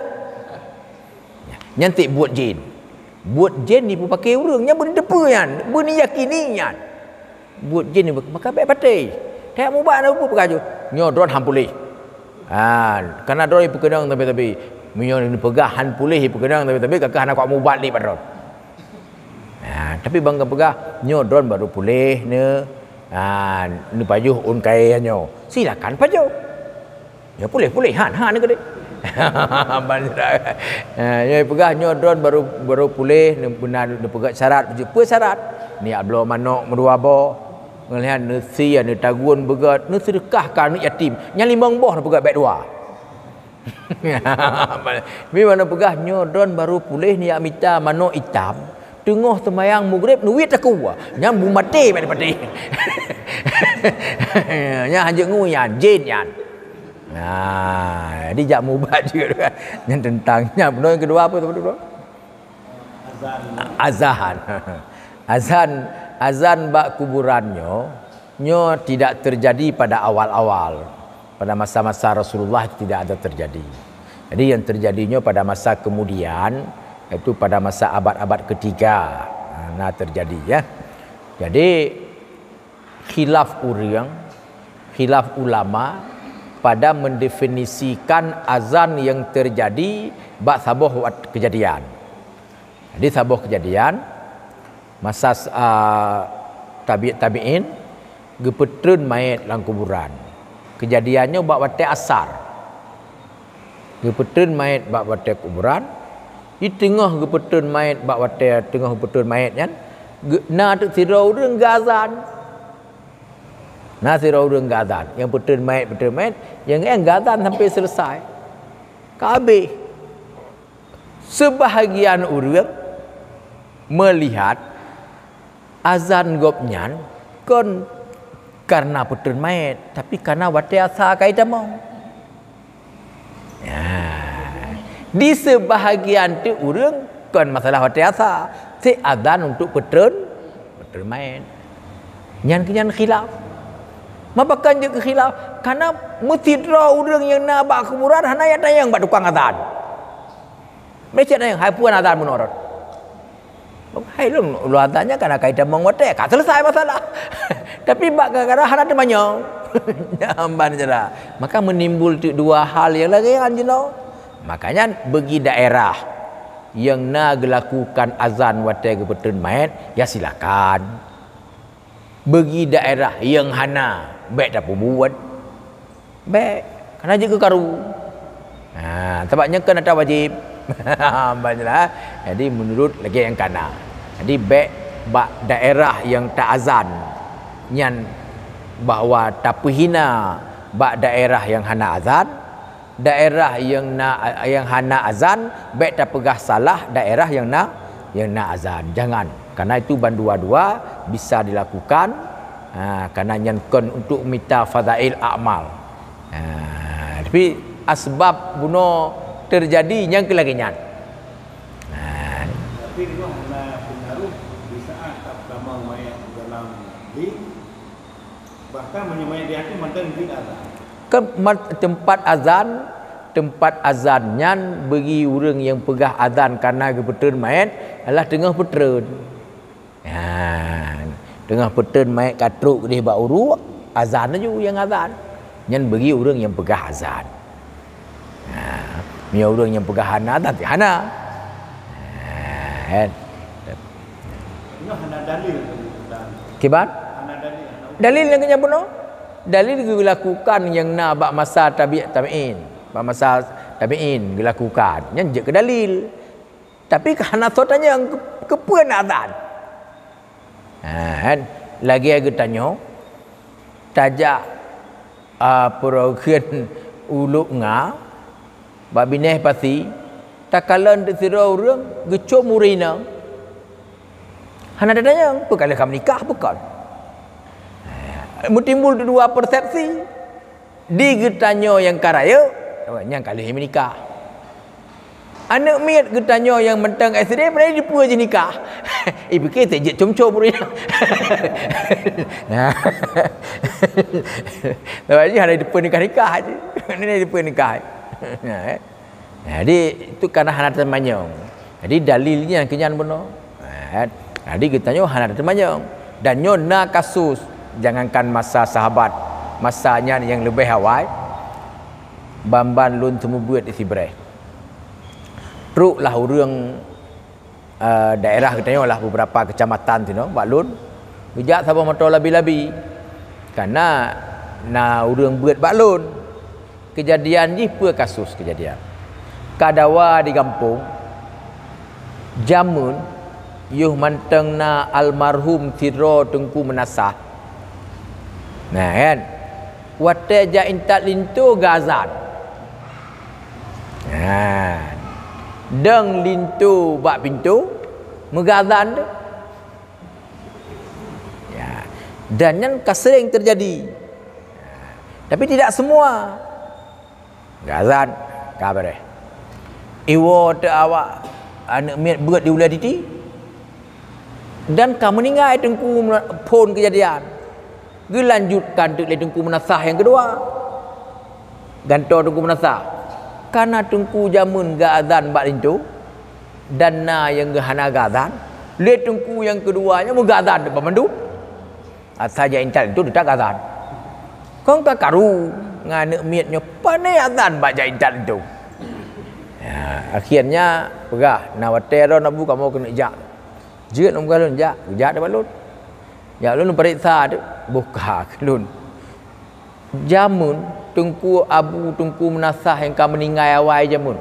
Nyan tieb buet jén. Buet jén ipeupakè ureuëng, nyan beuneuteupeu nyan, beuniyakini nyan. Buet jén ipeupakè, maka bék patéh. Tajak mubat na buet peugah laju, nyoe droen han puléh. Ha, kana droen ipeukeunong tapi-tapi. Meunyoe neupeugah han puléh ipeukeunong tapi-tapi, kakeuh hana kuat mubat lé bak droen. Ha, tapi ban kapeugah, nyoe droen baru puléh neu, ha, neupajoh ôn kayée nyoe. Silakan pajoh. Ya puléh-puléh, han, han keudeh. Ban sira. Ha, nyoe peugah nyoe droen baru, baru puléh, neu-, beuna neupeugah syarat, peue syarat? Neujak bloe manok meudua boh. Ngon lheueh nyan neusie, neutagun beugöt, neuseudeukah keu aneuk yatim. Nyan limong boh neupeugah bèk dua. Mi mana peugah nyoe droen baru puléh neujak mita manok itam. Teungoh seumayang Maghrib neuwiet takue. Nyan beumaté bak patéh. Nyan hanjeuet ngon nyan, jén nyan. Nah, jadi jak mubat juga kan. Nyan teuntang nyan. Bunoe nyang keudua apa tu? Azan. Azan. Azan, azan bak kuburan nyoe, nyoe tidak terjadi pada awal-awal. Pada masa-masa Rasulullah itu tidak ada terjadi. Jadi yang terjadi nyoe pada masa kemudian, yaitu pada masa abad-abad ketiga, nah, terjadi, ya. Jadi khilaf ureuëng, khilaf ulama pada mendefinisikan azan yang terjadi bak saboh wat-, kejadian. Jadi saboh kejadian, masa s-, a, tabi-, tabi'in geupeutreun manyét lam kuburan. Kejadian nyoe bak watée asar. Geupeutreun manyét bak watée kuburan, di teungoh geupeutreun manyét bak watée teungoh geupeutreun manyét nyan, geu-, na teuk sidroe ureuëng geuazan. Na sidroe ureuëng geuazan, nyang peutreun manyét, peutreun manyét, nyang, nyang geuazan sampai selesai. Ka habéh. Seubahagian ureuëng meulihat azan gobnyan kon kareuna peutreun manyét, tapi kareuna watée asa ka jitamong. Ya. Di seubahagian teuk ureuëng kon masalah watée asa, seb azan untuk peutreun, peutreun manyét. Nyan keuh nyan khilaf. Mapa kon jeuet keu khilaf? Kareuna meusidroe ureuëng nyang na bak kuburan hana jak tanyong bak tukang azan. Meucit nyan, hai puan azan bunoe rot. Hai lôn, ulôn azan nyan kana ka jitamong watée, ka selesai masalah. Tapi bak gara-gara hana teumanyong. Nyan ban cara. Maka meunimbul teuk dua hal nyang lagée nyan jinoe. Makanya bagi daerah nyang na geulakukan azan watée geupeutreun manyét, ya silakan. Bagi daerah nyang hana, bék tapeubuet. Bék, kana jeuet keu karu. Ha, sabab nyan kon atra wajéb. Ban jeulaih. Jadi meunurot lagée nyang kana. Jadi bék bak daerah nyang ta azan nyan bahwa tapeuhina bak daerah nyang hana azan, daerah nyang na, nyang hana azan, bék tapeugah salah daerah nyang na, nyang na azan. Jangan. Karena itu bandua-dua bisa dilakukan, ha, karena nyan kon untuk mita fadail amal. Ha, tapi asbab bunoe terjadi nyang keu lagée nyan. Ha. Tapi deungon hana pengaruh di saat tapeutamong manyét dalam lift, bahkan meunyoe manyét di ateueh mantong jeuet azan. Ke mat-, teumpat azan, teumpat azan nyan bagi ureuëng nyang peugah azan kareuna geupeutreun manyét adalah teungoh peutreun. Ha, teungoh peutreun manyét ka trok keudeh bak uruek, azan laju nyang azan. Nyan bagi ureuëng nyang peugah azan. Ha, meunyoe ureuëng nyang peugah hana, azan hana. Ha, kan? Nyoe hana dalil tentang. Kiban? Hana dalil, hana hukôm. Dalil nyang keu nyan bunoe? Dalil geulakukan nyang na bak masa tabi-, tabi'in. Bak masa tabi'in geulakukan. Nyan jeuet keu dalil. Tapi hana soe tanyong keu-, keupeue na azan. Ha, kan? Lagée geutanyoe, tajak, a, peurokon ulok nga, bak binéh pasi, takalon sidroe ureuëng geucom ureuëng inong. Hana tatanyong, peu ka lheueh ka meunikah, peu kon. Meutimbul dua persepsi. Di geutanyoe nyang ka rayeuk, nyang ka lheueh meunikah. Aneuk miet geutanyoe nyang mantong S D, padahai dipeue jih nikah. Ipike teuh jeuet com-com ureuëng inong. Nah. Sabab jih hana dipeue nikah-nikah jih. Hana dipeue nikah. Nah, eh. Jadi, itu kana hana teumanyong. Jadi, dalil nyan keu nyan bunoe. Eh, jadi, geutanyoe hana teumanyong. Dan nyoe na kasus, jangankan masa sahabat, masa nyan nyang leubeh awai, ban-ban lôn seumeubeuet di Sibreh. Troklah ureuëng eh, daerah geutanyoe lah beberapa kecamatan sinoe bak lôn, geujak saboh moto labi-labi. Karena na ureuëng beuet bak lôn. Kejadian jih peue kasus kejadian? Kadawa di gampông, jameun yoh mantong na almarhum sidroe Teungku Meunasah. Nah, kan? Watèe jak intat linto geuazan. Nah, dong linto bak pintoe meugeuazan teuh. Ya, dan nyan ka sering terjadi. Tapi tidak semua. Geuazan, ka beureh. Iwoe teuk awak aneuk miet beuet di ulèe titi. Dan ka meuninggai Teungku phôn keujadian. Geulanjutkan teuk lé Teungku Meunasah nyang keudua. Gantoe Teungku Meunasah. Kana Teungku jameun geuazan bak linto, dan na nyang geuhana geuazan, lé Teungku nyang keudua nyan meugeuazan teuk banmandum. Asai jak intat linto teutap geuazan. Kon ka karu ngon aneuk miet nyoe, pane azan bak jak intat linto. Ya, akhirnya peugah, na watèe droeneuh Abu kamoe keuneuk jak. Jeuet lôn peugah lôn jak, jak teuk bak lôn. Jak lôn pareksa teuk, boh ka keu lôn. Jameun Teungku Abu Teungku Meunasah nyang ka meuninggai awai jameun.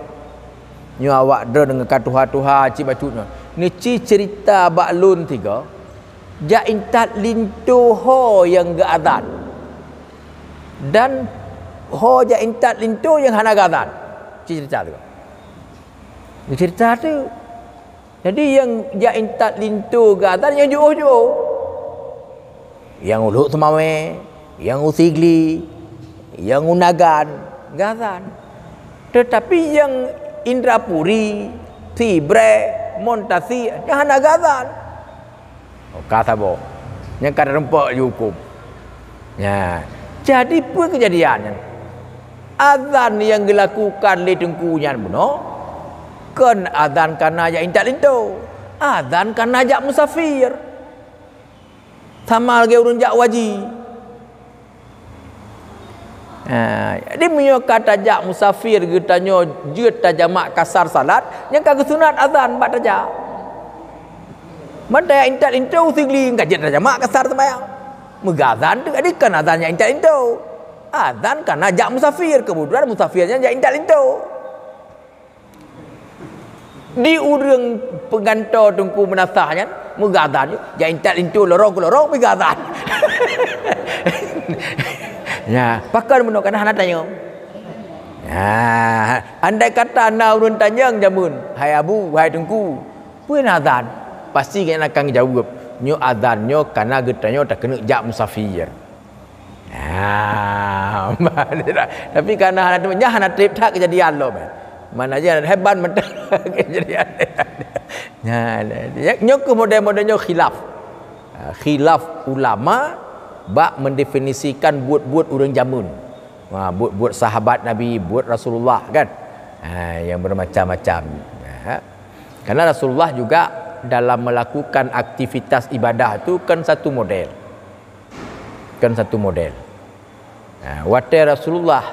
Nyoe awak droeneuh ka tuha-tuha cit bacut nyoe. Neuci ceurita bak lôn sigoe, jak intat linto ho nyang geuazan. Dan ho jak intat linto nyang hana geuazan. Ci ceurita tu. Geuceurita tu. Jadi nyang jak intat linto geuazan nyang jiôh-jiôh. Nyang u Lhok Seumawé, nyang u Sigli, nyang u Nagan, geuazan. Teutapi nyang Indrapuri, Sibrek, Montasi, nyan hana geuazan. Oh, ka saboh. Nyang ka teurumpok jihukôm. Nya, jadi peue keujadian nyan? Azan nyang geulakukan lé teungku nyan bunoe, kon azan kana jak intat linto. Azan kana jak musafir. Sama lagèe ureueng jak haji. Ha, jadi meunyoe ka tajak musafir geutanyoe jeuet tajamak kasar salat, nyan ka geusunat azan bak tajak. Ban tajak intat linto u Sigli ka jeuet tajamak kasar seumayang. Meugeuazan teuk, jadi kon azan jak intat linto. Azan kana jak musafir, keubeutulan musafir nyan jak intat linto. Di ureueng peugantoe Teungku Meunasah nyan, meugeuazan, jak intat linto lorong keu lorong meugeuazan. Nya, pakon bunoe kana hana tanyong. Nya, andai kata na ureueng tanyong jameun, "Hai Abu, hai Teungku, peue na azan?" Pasti gobnyan akan geujaweueb, "Nyoe azan nyoe kana geutanyoe takeuneuk jak musafir." Ah, tapi kana hana treb, nyan hana treb that keujadian lom, eh. Mana je hebat mantong keujadian. Nyan, nyoe keuh model-model nyoe khilaf. Ah, khilaf ulama bak mendefinisikan buet-buet ureueng jameun. Ha, buet-buet sahabat Nabi, buet Rasulullah kan. Ha, yang bermacam-macam. Ha. Karena Rasulullah juga dalam melakukan aktivitas ibadah tu kan satu model. Kan satu model. Ha, watèe Rasulullah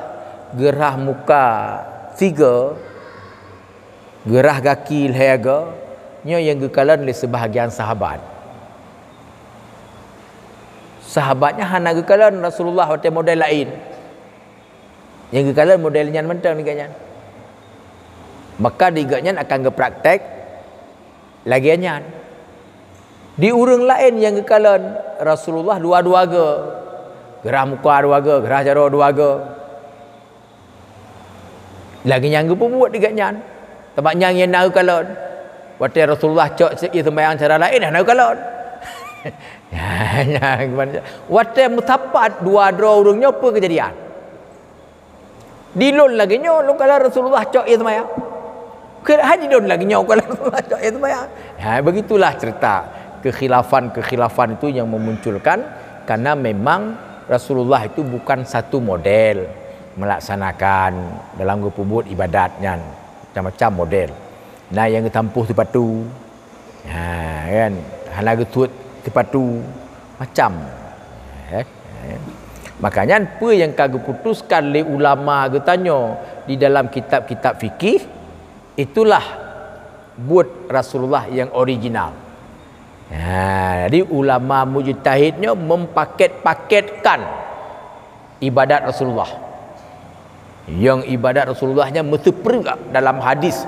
geurhah muka sigoe, geurhah gaki lhèe goe, nyoe nyang geukalon lé seubahagian sahabat. Sahabat nyan hana geukalon Rasulullah watèe model laén. Nyang geukalon model nyan mantong di gobnyan. Maka di gobnyan akan geupraktek lagèe nyan. Di ureueng laén nyang geukalon Rasulullah dua-dua goe. Geurhah muka dua goe, geurhah jaroe dua goe. Lagèe nyan geupeubuet di gobnyan. Sabab nyan nyang na geukalon. Watèe Rasulullah cok ié seumayang cara laén, hana geukalon. Nyan, nyan, watèe meusapat dua droe ureueng nyoe peue keujadian? Di lôn lagèe nyoe, lôn kalon Rasulullah cok ié seumayang. Keu hai di lôn lagèe nyoe, kalon Rasulullah cok ié seumayang. Ha, begitulah cerita kekhilafan-kekhilafan itu yang memunculkan, karena memang Rasulullah itu bukan satu model melaksanakan dalam geupeubuet ibadat nyan. Macam-macam model. Na nyang geutampoh sipatu, ha, kan? Hana geusuet sipatu, macam. Eh, eh. Makanya, peue nyang ka geuputuskan lé ulama geutanyoe di dalam kitab-kitab fikih, itulah buet Rasulullah nyang original. Ha, jadi ulama mujtahid nyoe mempaket-paketkan ibadat Rasulullah. Nyang ibadat Rasulullah nyan meuseupreuek dalam hadis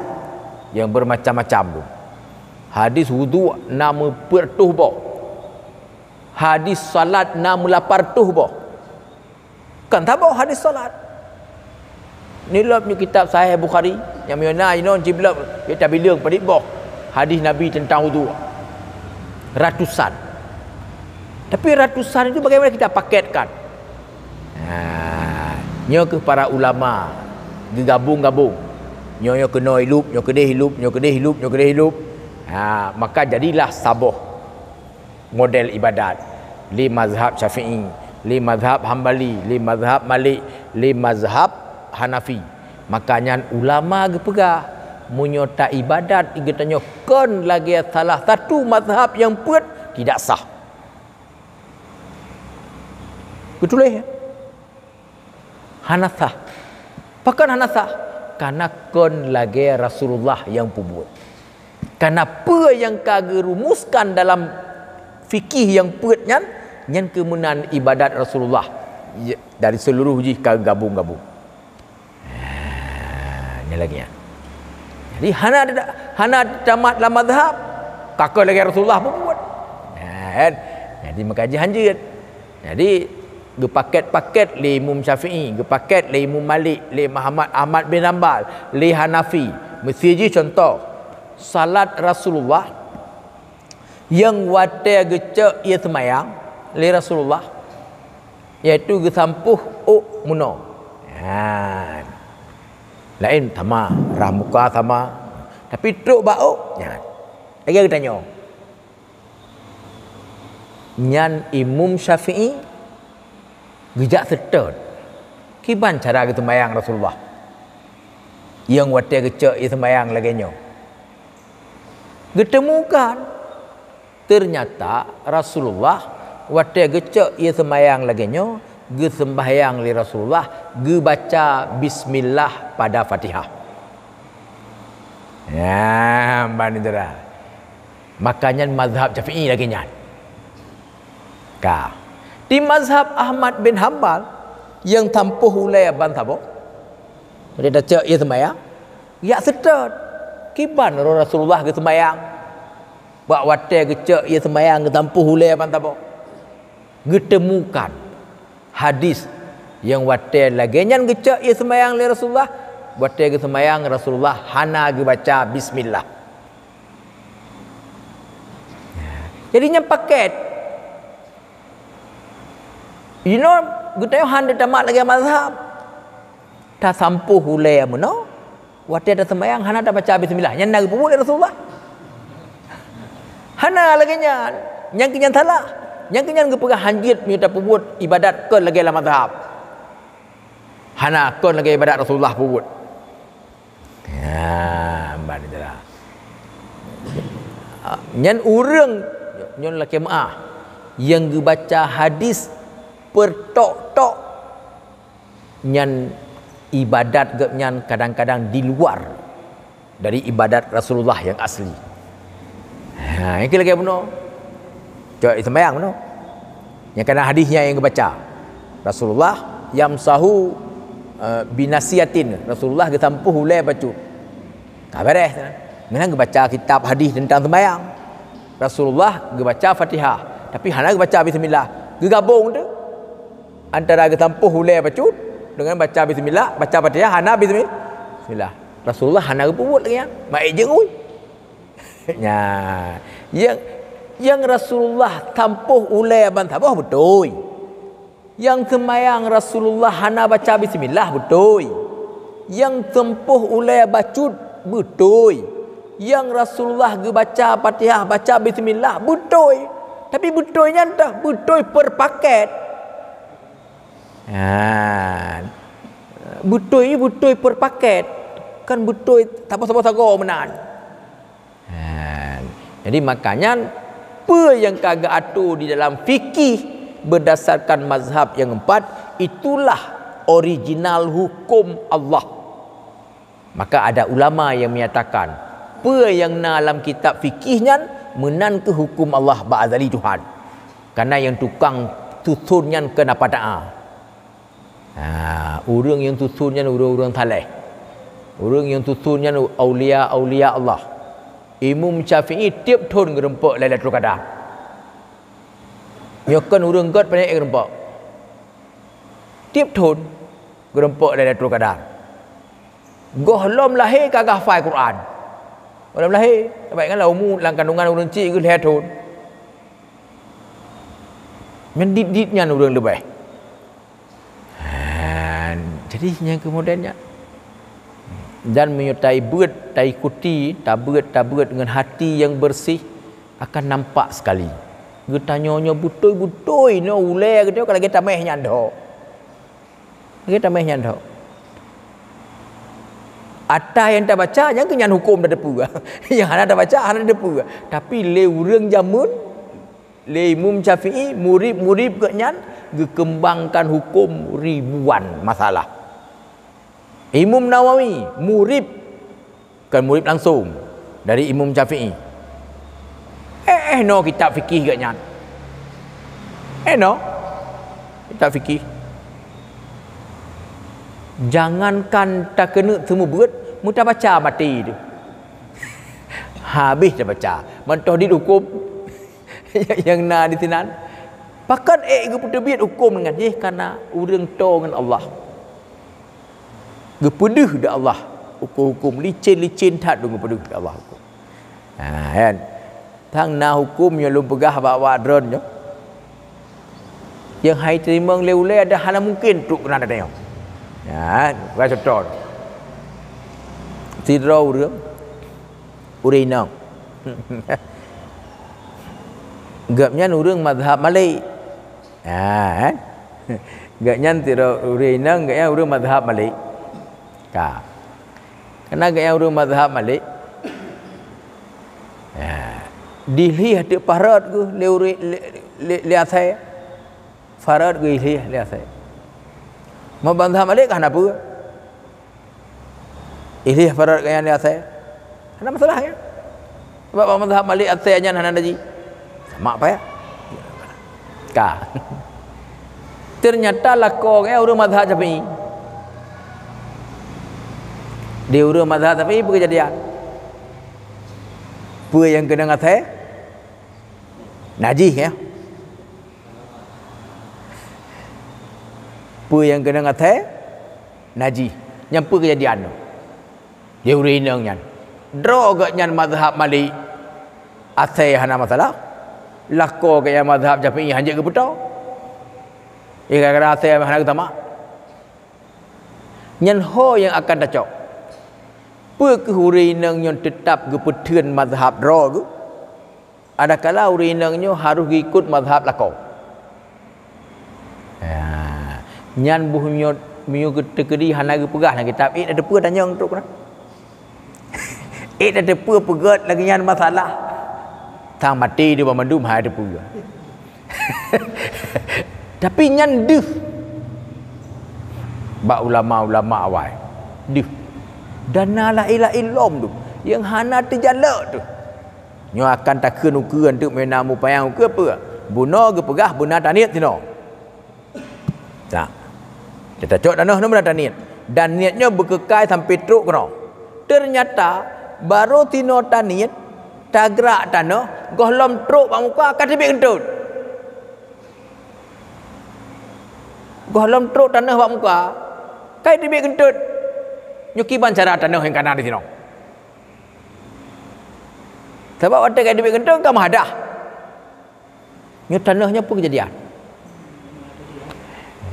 nyang bermacam-macam tu. Hadis wudhu na meupeuet reutôh boh. Hadis salat na meulapan reutôh boh. Kan saboh hadis salat. Nilop nyoe kitab Sahih Bukhari, nyang meunyoe na inoe jiblop, ya tabileueng padit boh hadis Nabi tentang wudhu. Ratusan. Tapi ratusan itu bagaimana kita paketkan? Ha, nyoe keuh para ulama geugabong-gabong. Nyoe, nyoe keunoe ilup, nyoe keudeh ilup, nyoe keudeh ilup, nyoe keudeh ilup. Ha, maka jadilah saboh model ibadat. Lé mazhab Syafi'i, lé mazhab Hambali, lé mazhab Malik, lé mazhab Hanafi. Maka nyan ulama geupeugah, meunyoe ta ibadat geutanyoe kon lagée salah satu mazhab nyang peuet, tidak sah. Geutuléh, ya? Hana sah. Pakon hana sah? Karena kon lagée Rasulullah nyang peubuet. Karena peue nyang ka geurumuskan dalam fikih nyang peuet nyan, nyan keuh meunan ibadat Rasulullah. Ya, dari seluruh jih ka gabung-gabung. Ha, nyan lagée nyan. Jadi hana, hana tamat lam mazhab, ka kon lagée Rasulullah peubuet. Ha, kan? Jadi maka jih hanjeuet. Jadi geupaket-paket lé Imam Syafi'i, geupaket lé Imam Malik, lé Muhammad Ahmad bin Hambal, lé Hanafi. Meusti jih contoh, salat Rasulullah nyang watée geucok ie seumayang lé Rasulullah, yaitu geusampôh ôk meunoe. Ha. Laén sama, rhah muka sama, tapi trok bak ôk nyan. Lagée geutanyoe. Nyan Imam Syafi'i geujak seutôt. Kiban cara geuseumayang Rasulullah nyang watée geucok ie seumayang lagée nyoe? Geuteumukan, teunyata Rasulullah watée geucok ie seumayang lagée nyoe, geuseumbahyang lé Rasulullah geubaca bismillah pada Fatihah. Nyan ban itu dah. Maka nyan mazhab Syafi'i lagée nyan. Ka. Di mazhab Ahmad bin Hambal nyang sampôh ulée ban saboh, watée geucok ie seumayang, jak seutôt. Kiban roh Rasulullah geuseumayang bak watée geucok ie seumayang geusampôh ulée ban saboh? Geuteumukan hadis nyang watée lagée nyan geucok ie seumayang lé Rasulullah, watée geuseumayang Rasulullah hana geubaca bismillah. Jadi nyan paket. Inoe geutanyoe hana tamat lagée mazhab. Tasampôh ulée meunoe, watée taseumayang hana tabaca bismillah. Nyan na geupeubuet lé Rasulullah? Hana lagée nyan. Nyan keuh nyan salah. Nyan keuh nyan geupeugah hanjeuet meunyoe tapeubuet ibadat kon lagée lam mazhab. Hana kon lagée ibadat Rasulullah peubuet. Ha, ban itu dah. Nyan ureuëng, nyoe lakée meuáh, nyang geubaca hadis peutok-tok, nyan ibadat geuhnyan kadang-kadang di luar dari ibadat Rasulullah nyang asli. Ha, nyang keu lagée bunoe. Cok seumayang bunoe. Nyang kana hadis nyan nyang geubaca. Rasulullah yamsahu, eh, binasiyatin. Rasulullah geusampôh ulée bacut. Ka beres. Meunan geubaca kitab hadis tentang seumayang. Rasulullah geubaca Fatihah, tapi hana geubaca bismillah. Geugabong tu antara geusampôh ulée bacut dengan baca bismillah, baca Fatihah hana bismi-, bismillah. Rasulullah hana geupeubuet lagée nyan. Maék jeuet ui. Nya, nyang, nyang Rasulullah sampôh ulée ban saboh beutôi. Nyang seumayang Rasulullah hana baca bismillah beutôi. Nyang sampôh ulée bacut beutôi. Nyang Rasulullah geubaca Fatihah baca bismillah beutôi. Tapi beutôi nyan teuh beutôi per paket. Ha. Beutôi nyoe beutôi per paket. Kan beutôi saboh-saboh sagoe meunan. Ha. Jadi maka nyan peue nyang ka geuatoe di dalam fikih berdasarkan mazhab nyang empat, itulah original hukum Allah. Maka ada ulama yang menyatakan, peue nyang na lam kitab fikih nyan meunan keuh hukum Allah bak azali Tuhan. Karena nyang tukang susun nyan keu na pada. Ha, ureuëng nyang tuson nyan ureuëng-ureuëng saleh. Ureuëng nyang tuson nyan aulia-aulia Allah. Imam Syafi'i tieb thon geureumpok Lailatul Qadar. Nyoe kon ureuëng gét panyang geureumpok. Tieb thon geureumpok Lailatul Qadar. Gohlom lahé ka hafai Quran. Gohlom lahé, sabab ingat lah umu lam kandungan ureuëng chik geuh lhée thon. Nyan dit-dit nyan ureuëng leubeh. Ha, jadi nyang keumudian nyan. Dan meunyoe taibeuet, taikuti, tabeuet-tabeuet ngon hati nyang beureuséh, akan nampak sekali. Geutanyoe nyoe beutôi-beutôi nyoe ulée geutanyoe ka lagée taméh nyan dok. Lagée taméh nyan dok. Ata nyang tabaca nyang keu nyan huköm tateupeue. Nyang hana tabaca hana tateupeue. Tapi lé ureuëng jameun, lé Imam Syafi'i, murid-murid geuh nyan geukeumbangkan huköm ribuan masalah. Imam Nawawi, murid, kon murid langsong dari Imam Syafi'i. Eh, eh no kitab fikih geuh nyan. Eh no kitab fikih. Jangankan takeuneuk seumeubeuet, meutabaca maté tu. Habéh tabaca, mantong dit huköm nyang na di sinan. Pakon ék geupeuteubiet huköm ngon jih kana ureuëng toe ngon Allah. Geupeudeuh di Allah huköm-huköm licén-licén that dong geupeudeuh di Allah huköm. Ha, kan? Tang na huköm nyang lôn peugah bak-bak droe nyoe. Nyang hai teurimong lé ulée ada hana mungken trok keunan ata nyoe. Ya, bukan contoh. Sidroe ureuëng, ureuëng inong. Gobnyan ureuëng mazhab Malik. Ha, kan? Gobnyan sidroe ureuëng inong, gobnyan ureuëng mazhab Malik. Ka. Kana gobnyan ureuëng mazhab Malik. Ya. Dihlih teuk parot geuh lé ureuëng lé, lé, lé asai. Parot geuh ihlih lé asai. Mazhab Malik ka hana peue. Ihlih parot gobnyan lé asai. Hana masalah nyan. Sebab bak mazhab Malik asai nyan hana najih. Sama apa ya? Ka. Ternyata lakoe gobnyan ureuëng mazhab Syafi'i. Di ureuëng mazhab Syafi'i peue keujadian? Peue nyang keunong asai? Najih ya. Peue nyang keunong asai? Najih. Nyan peue keujadian tu? Di ureuëng inong nyan. Droe gobnyan mazhab Malik, asai hana masalah. Lakoe gobnyan mazhab Syafi'i hanjeuet geupeutoe. Gara-gara asai hana geutamak. Nyan ho nyang akan tacok. Peue keuh ureuëng inong nyoe teutab geupeutheun mazhab droe geuh? Adakala ureuëng inong nyoe harôh geuikot mazhab lakoe. Ya, nyan boh nyoe meunyoe teukeudi hana geupeugah lam kitab, ék tateupeue tanyong trok keunan. Ék tateupeue peugét lagée nyan masalah. Sang maté di banmandum hai tateupeue. Tapi nyan deuh bak ulama-ulama awai. Deuh. Dan na laén-laén lom tu nyang hana teujalok tu. Nyoe akan takheun ukeue anteuk meunan mupayang ukeue peue? Bunoe geupeugah beuna taniet sinoe. Nah, tacok tanoh nyoe beuna taniet. Dan niet nyoe beukeukai sampai trok keunoe. Ternyata barô sinoe taniet, tagrak tanoh, gohlom trok bak muka ka teubiet geuntot. Gohlom trok tanoh bak muka, ka teubiet geuntot. Nyoe kiban cara tanoh nyang kana di sinoe. Sabab watée ka teubiet geuntot ka meuhadah. Nyoe tanoh nyoe peue keujadian?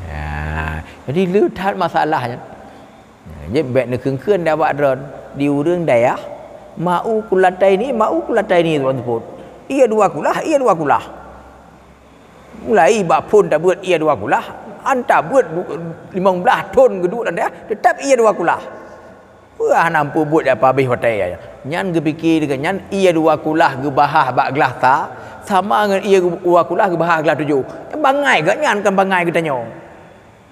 Ya, jadi le that masalah nyan. Jadi bék neukheun-kheun dak bak droe di ureuëng dayah, ma'u kulataini, ma'u kulataini, teupot. Iya dua kulah, iya dua kulah. Mulai bak phon tabeuet iya dua kulah, an tabeuet limong blaih thon geuduek lam dayah, teutap iya dua kulah. Peue hana peubuet jak pabéh watée nyan? Nyan geupike deungon nyan, ié dua kulah geubahah bak glah sa, sama ngon ié dua kulah geubahah glah tujoh. Nyan bangai geuh nyan, kon bangai geutanyoe.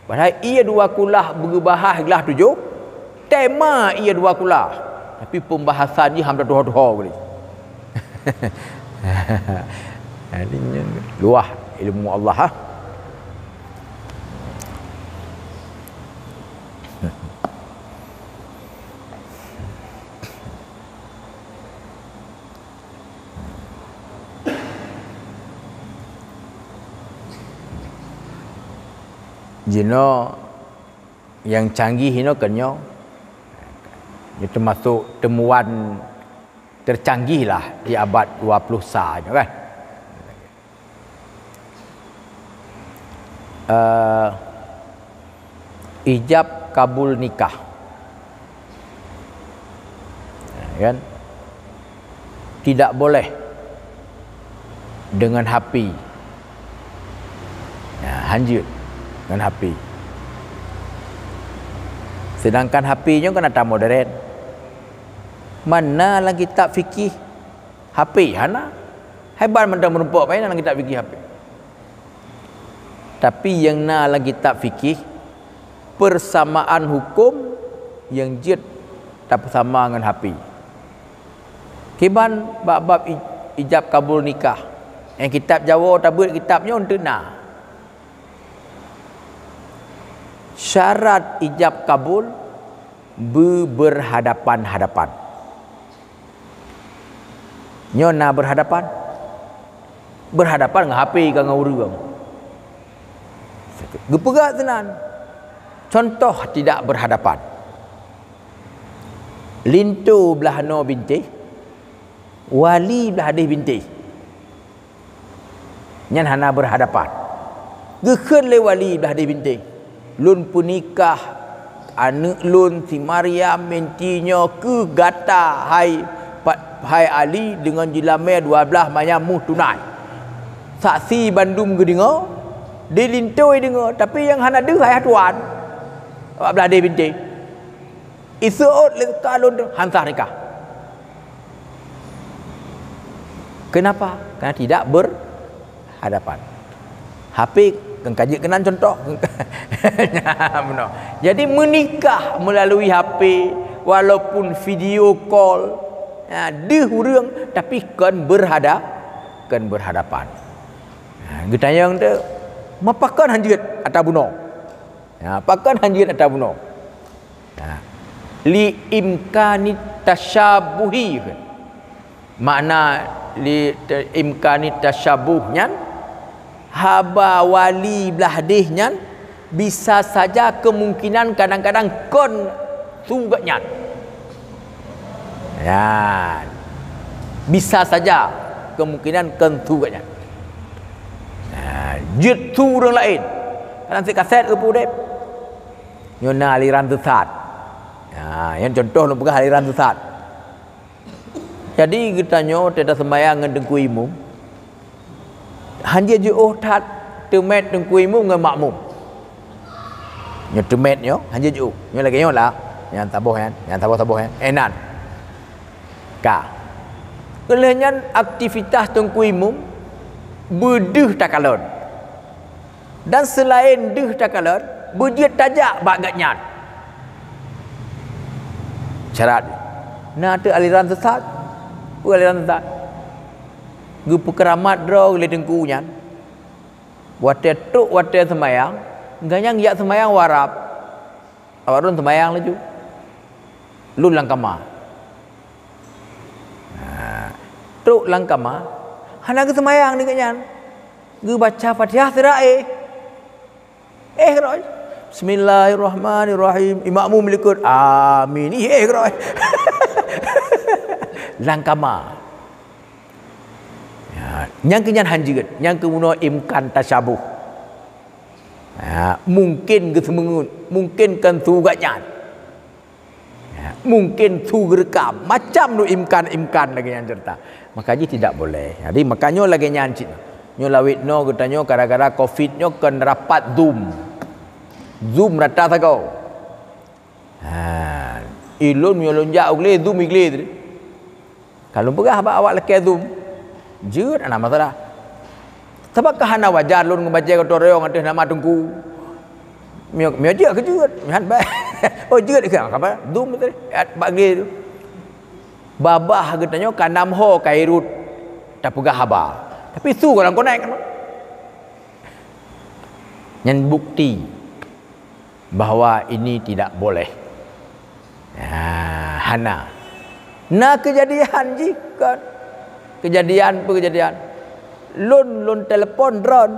Padahai ié dua kulah geubahah glah tujoh, tema ié dua kulah. Tapi pembahasan jih hana tuho-tuho geuh. Jadi nyan luwah ilmu Allah, ha. Jinoe nyang canggih inoe kan nyoe. Nyoe teumasok teumuan teucanggih lah di abad dua puluh sa nyoe kan. Eh, ijab kabul nikah. Ya kan? Tidak boleh dengan H P. Ya, hanjeuet dengan H P. Sedangkan H P nyoe kan ata modern. Mana lam kitab fikih H P hana. Hai ban mantong meurumpok, pai na lam kitab fikih H P. Tapi nyang na lam kitab fikih, persamaan hukum nyang jeuet tapeusama ngon H P. Kiban bak bab i-, ijab kabul nikah. Nyang kitab Jawoe tabeuet kitab nyoe eunteuk na. Syarat ijab kabul beubeurhadapan-hadapan. Nyoe na beurhadapan. Beurhadapan ngon H P ka ngon ureuëng. Geupeugah teunan. Contoh tidak beurhadapan. Linto blah noe bintéh, wali blah deh bintéh. Nyan hana beurhadapan. Geukheun lé wali blah deh bintéh, "Lôn peunikah aneuëk lôn si Maryam binti nyoe keu gata, hai pa-, hai Ali, deungon jilamé dua blaih manyam muh tunai." Saksi bandum geudeungoe, di linto deungoe, tapi nyang hana deuh ayah tuan. Awak blah deh bintéh. Iseuôt lé ka lôn han sah nikah. Kenapa? Karena tidak berhadapan. H P kan ka jeuet keunan contoh. Nyan bunoe. Jadi meunikah meulalu H P, walaupun video call, ya, deuh ureuëng, tapi kon beurhada-, kon beurhadapan. Ha, geutanyong teuh, "Ma pakon han jeuet ata bunoe?" Ha, pakon han jeuet ata bunoe? Ha. Li imkanit tasyabuhi. Makna li te-, imkanit tasyabuh nyan, haba wali blah deh nyan bisa saja kemungkinan kadang-kadang kon su geuh nyan. Nyan. Bisa saja kemungkinan kon su geuh nyan. Ha, jeuet su ureuëng laén. Kadang si kaset geupeu udeb. Nyoe na aliran sesat. Ha, nyan contoh lôn peugah aliran sesat. Jadi geutanyoe teudah seumayang ngon Teungku Imum, han jeuet jiôh that teumét Teungku Imum ngon makmum. Nyoe teumét nyoe han jeuet jiôh. Nyoe lagée nyoe lah. Nyang saboh nyan, nyang saboh-saboh nyan. Eh nan. Ka. Lheueh nyan aktivitas Teungku Imum beudeuh takalon. Dan seulaén deuh takalon, beujeuet tajak bak geuhnyan. Syarat na teuh aliran sesat. Peue aliran sesat? Geupeukeuramat droe lé teungku nyan. Watée trok watée seumayang, geuhnyan geujak seumayang u Arab. Awak lôn seumayang laju. Lôn lam kama. Ha, trok lam kama, hana geuseumayang di geuhnyan. Geubaca Fatihah sira éh. Éh keudroe. Bismillahirrahmanirrahim. Imam mum likot. Amin. Ih, éh keudroe. Lam kama. Ya, nyang keu nyan han jeuet, nyang keu bunoe imkan tasyabuh. Ya, mungkin geuseumeungeut, mungkin kon su geuhnyan. Ya, mungkin su geurekam, macam tu imkan-imkan lagée nyan ceurita. Maka jih tidak boleh. Jadi maka nyoe lagée nyan cit. Nyoe lawét noe geutanyoe gara-gara covid nyoe kon rapat Zoom. Zoom rata sagoe. Ha, ilôn meunyoe lôn jak u glé, Zoom i glé tadi. Ka lôn peugah bak awak lakée Zoom, jeuet hana masalah. Sabab ka hana wajar lôn ngon bajée geutorong ateueh nama teungku. Mio, mio jeuet keu jeuet, nyan bah. Oh jeuet keu apa? Zoom tadi. Bak glé tu. Babah geutanyoe ka nam ho ka irot tapeugah haba. Tapi su ka lam konek. Nyan bukti bahwa ini tidak boleh. Ha, hana. Na keujadian jih kon. Keujadian peue keujadian? Lôn, lôn telepon droen,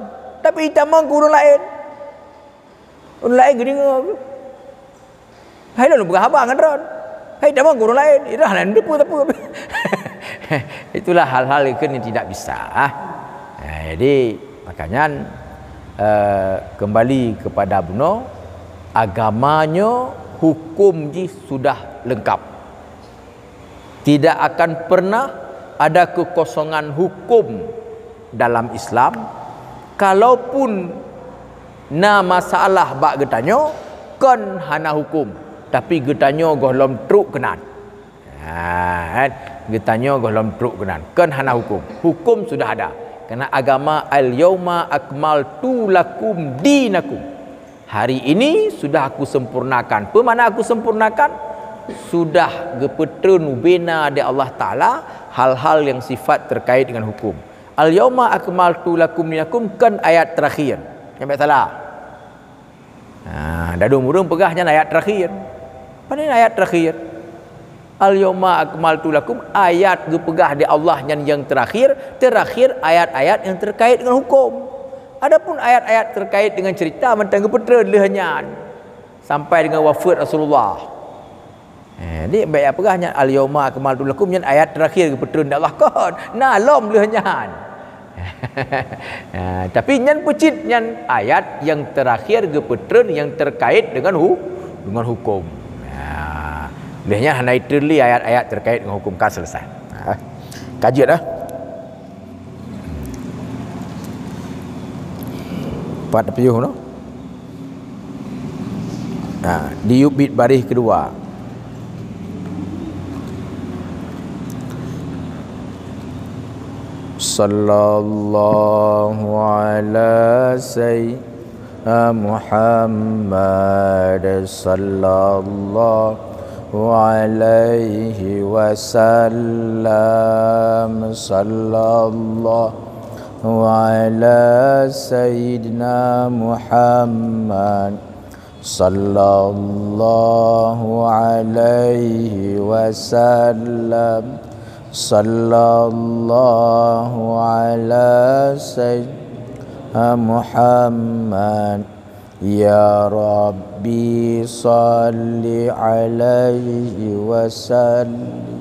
tapi itamong keu ureuëng laén. Ureuëng laén geudeungoe. Hai lôn peugah haba ngon droen. Hai tamong ureuëng laén, irah laén teupeue-teupeue. Itulah hal-hal yang tidak bisa. Ah. Jadi makanya, eh, kembali kepada bunoe, agama nyoe hukum jih sudah lengkap. Tidak akan pernah ada kekosongan hukum dalam Islam. Kalaupun na masalah bak geutanyoe, kon hana hukum, tapi geutanyoe gohlom trok keunan. Ha, kan? Geutanyoe gohlom trok keunan, kon hana hukum. Hukum sudah ada. Karena agama, "Al-yauma akmaltu lakum dinakum." Hari ini sudah aku sempurnakan. Peue makna aku sempurnakan? Sudah geupeutreun ubena di Allah Taala hal-hal yang sifat terkait dengan hukum. "Al-yauma akmaltu lakum dinakum" kan ayat terakhir. Nyang salah. Nah, dadum ureuëng peugah nyan ayat terakhir. Pane ayat terakhir? "Al-yauma akmaltu lakum", ayat geupeugah di Allah nyan yang terakhir, terakhir ayat-ayat yang terkait dengan hukum. Adapun ayat-ayat terkait dengan cerita mantong geupeutreun lheueh nyan sampai dengan wafat Rasulullah. Eh, jadi baik peugah nyan, "Al-yauma akmaltu lakum", nyan ayat terakhir geupeutreun di Allah kon. Na lom lheueh nyan. Ha, tapi nyan peucit nyan ayat yang terakhir geupeutreun yang terkait dengan hu-, dengan hukum. Ha, lheueh nyan hana itreun lé ayat-ayat terkait dengan hukum ka selesai. Ha, ka jeuet dah. Pat piôh noh. Ha, di ubit baris kedua. Sallallahu ala sayyidina Muhammad, sallallahu alaihi wasallam, sallallahu ala sayyidina Muhammad, sallallahu alaihi wasallam, sallallahu ala sayyidina Muhammad. Ya Rabbi, salli alaihi wasallim.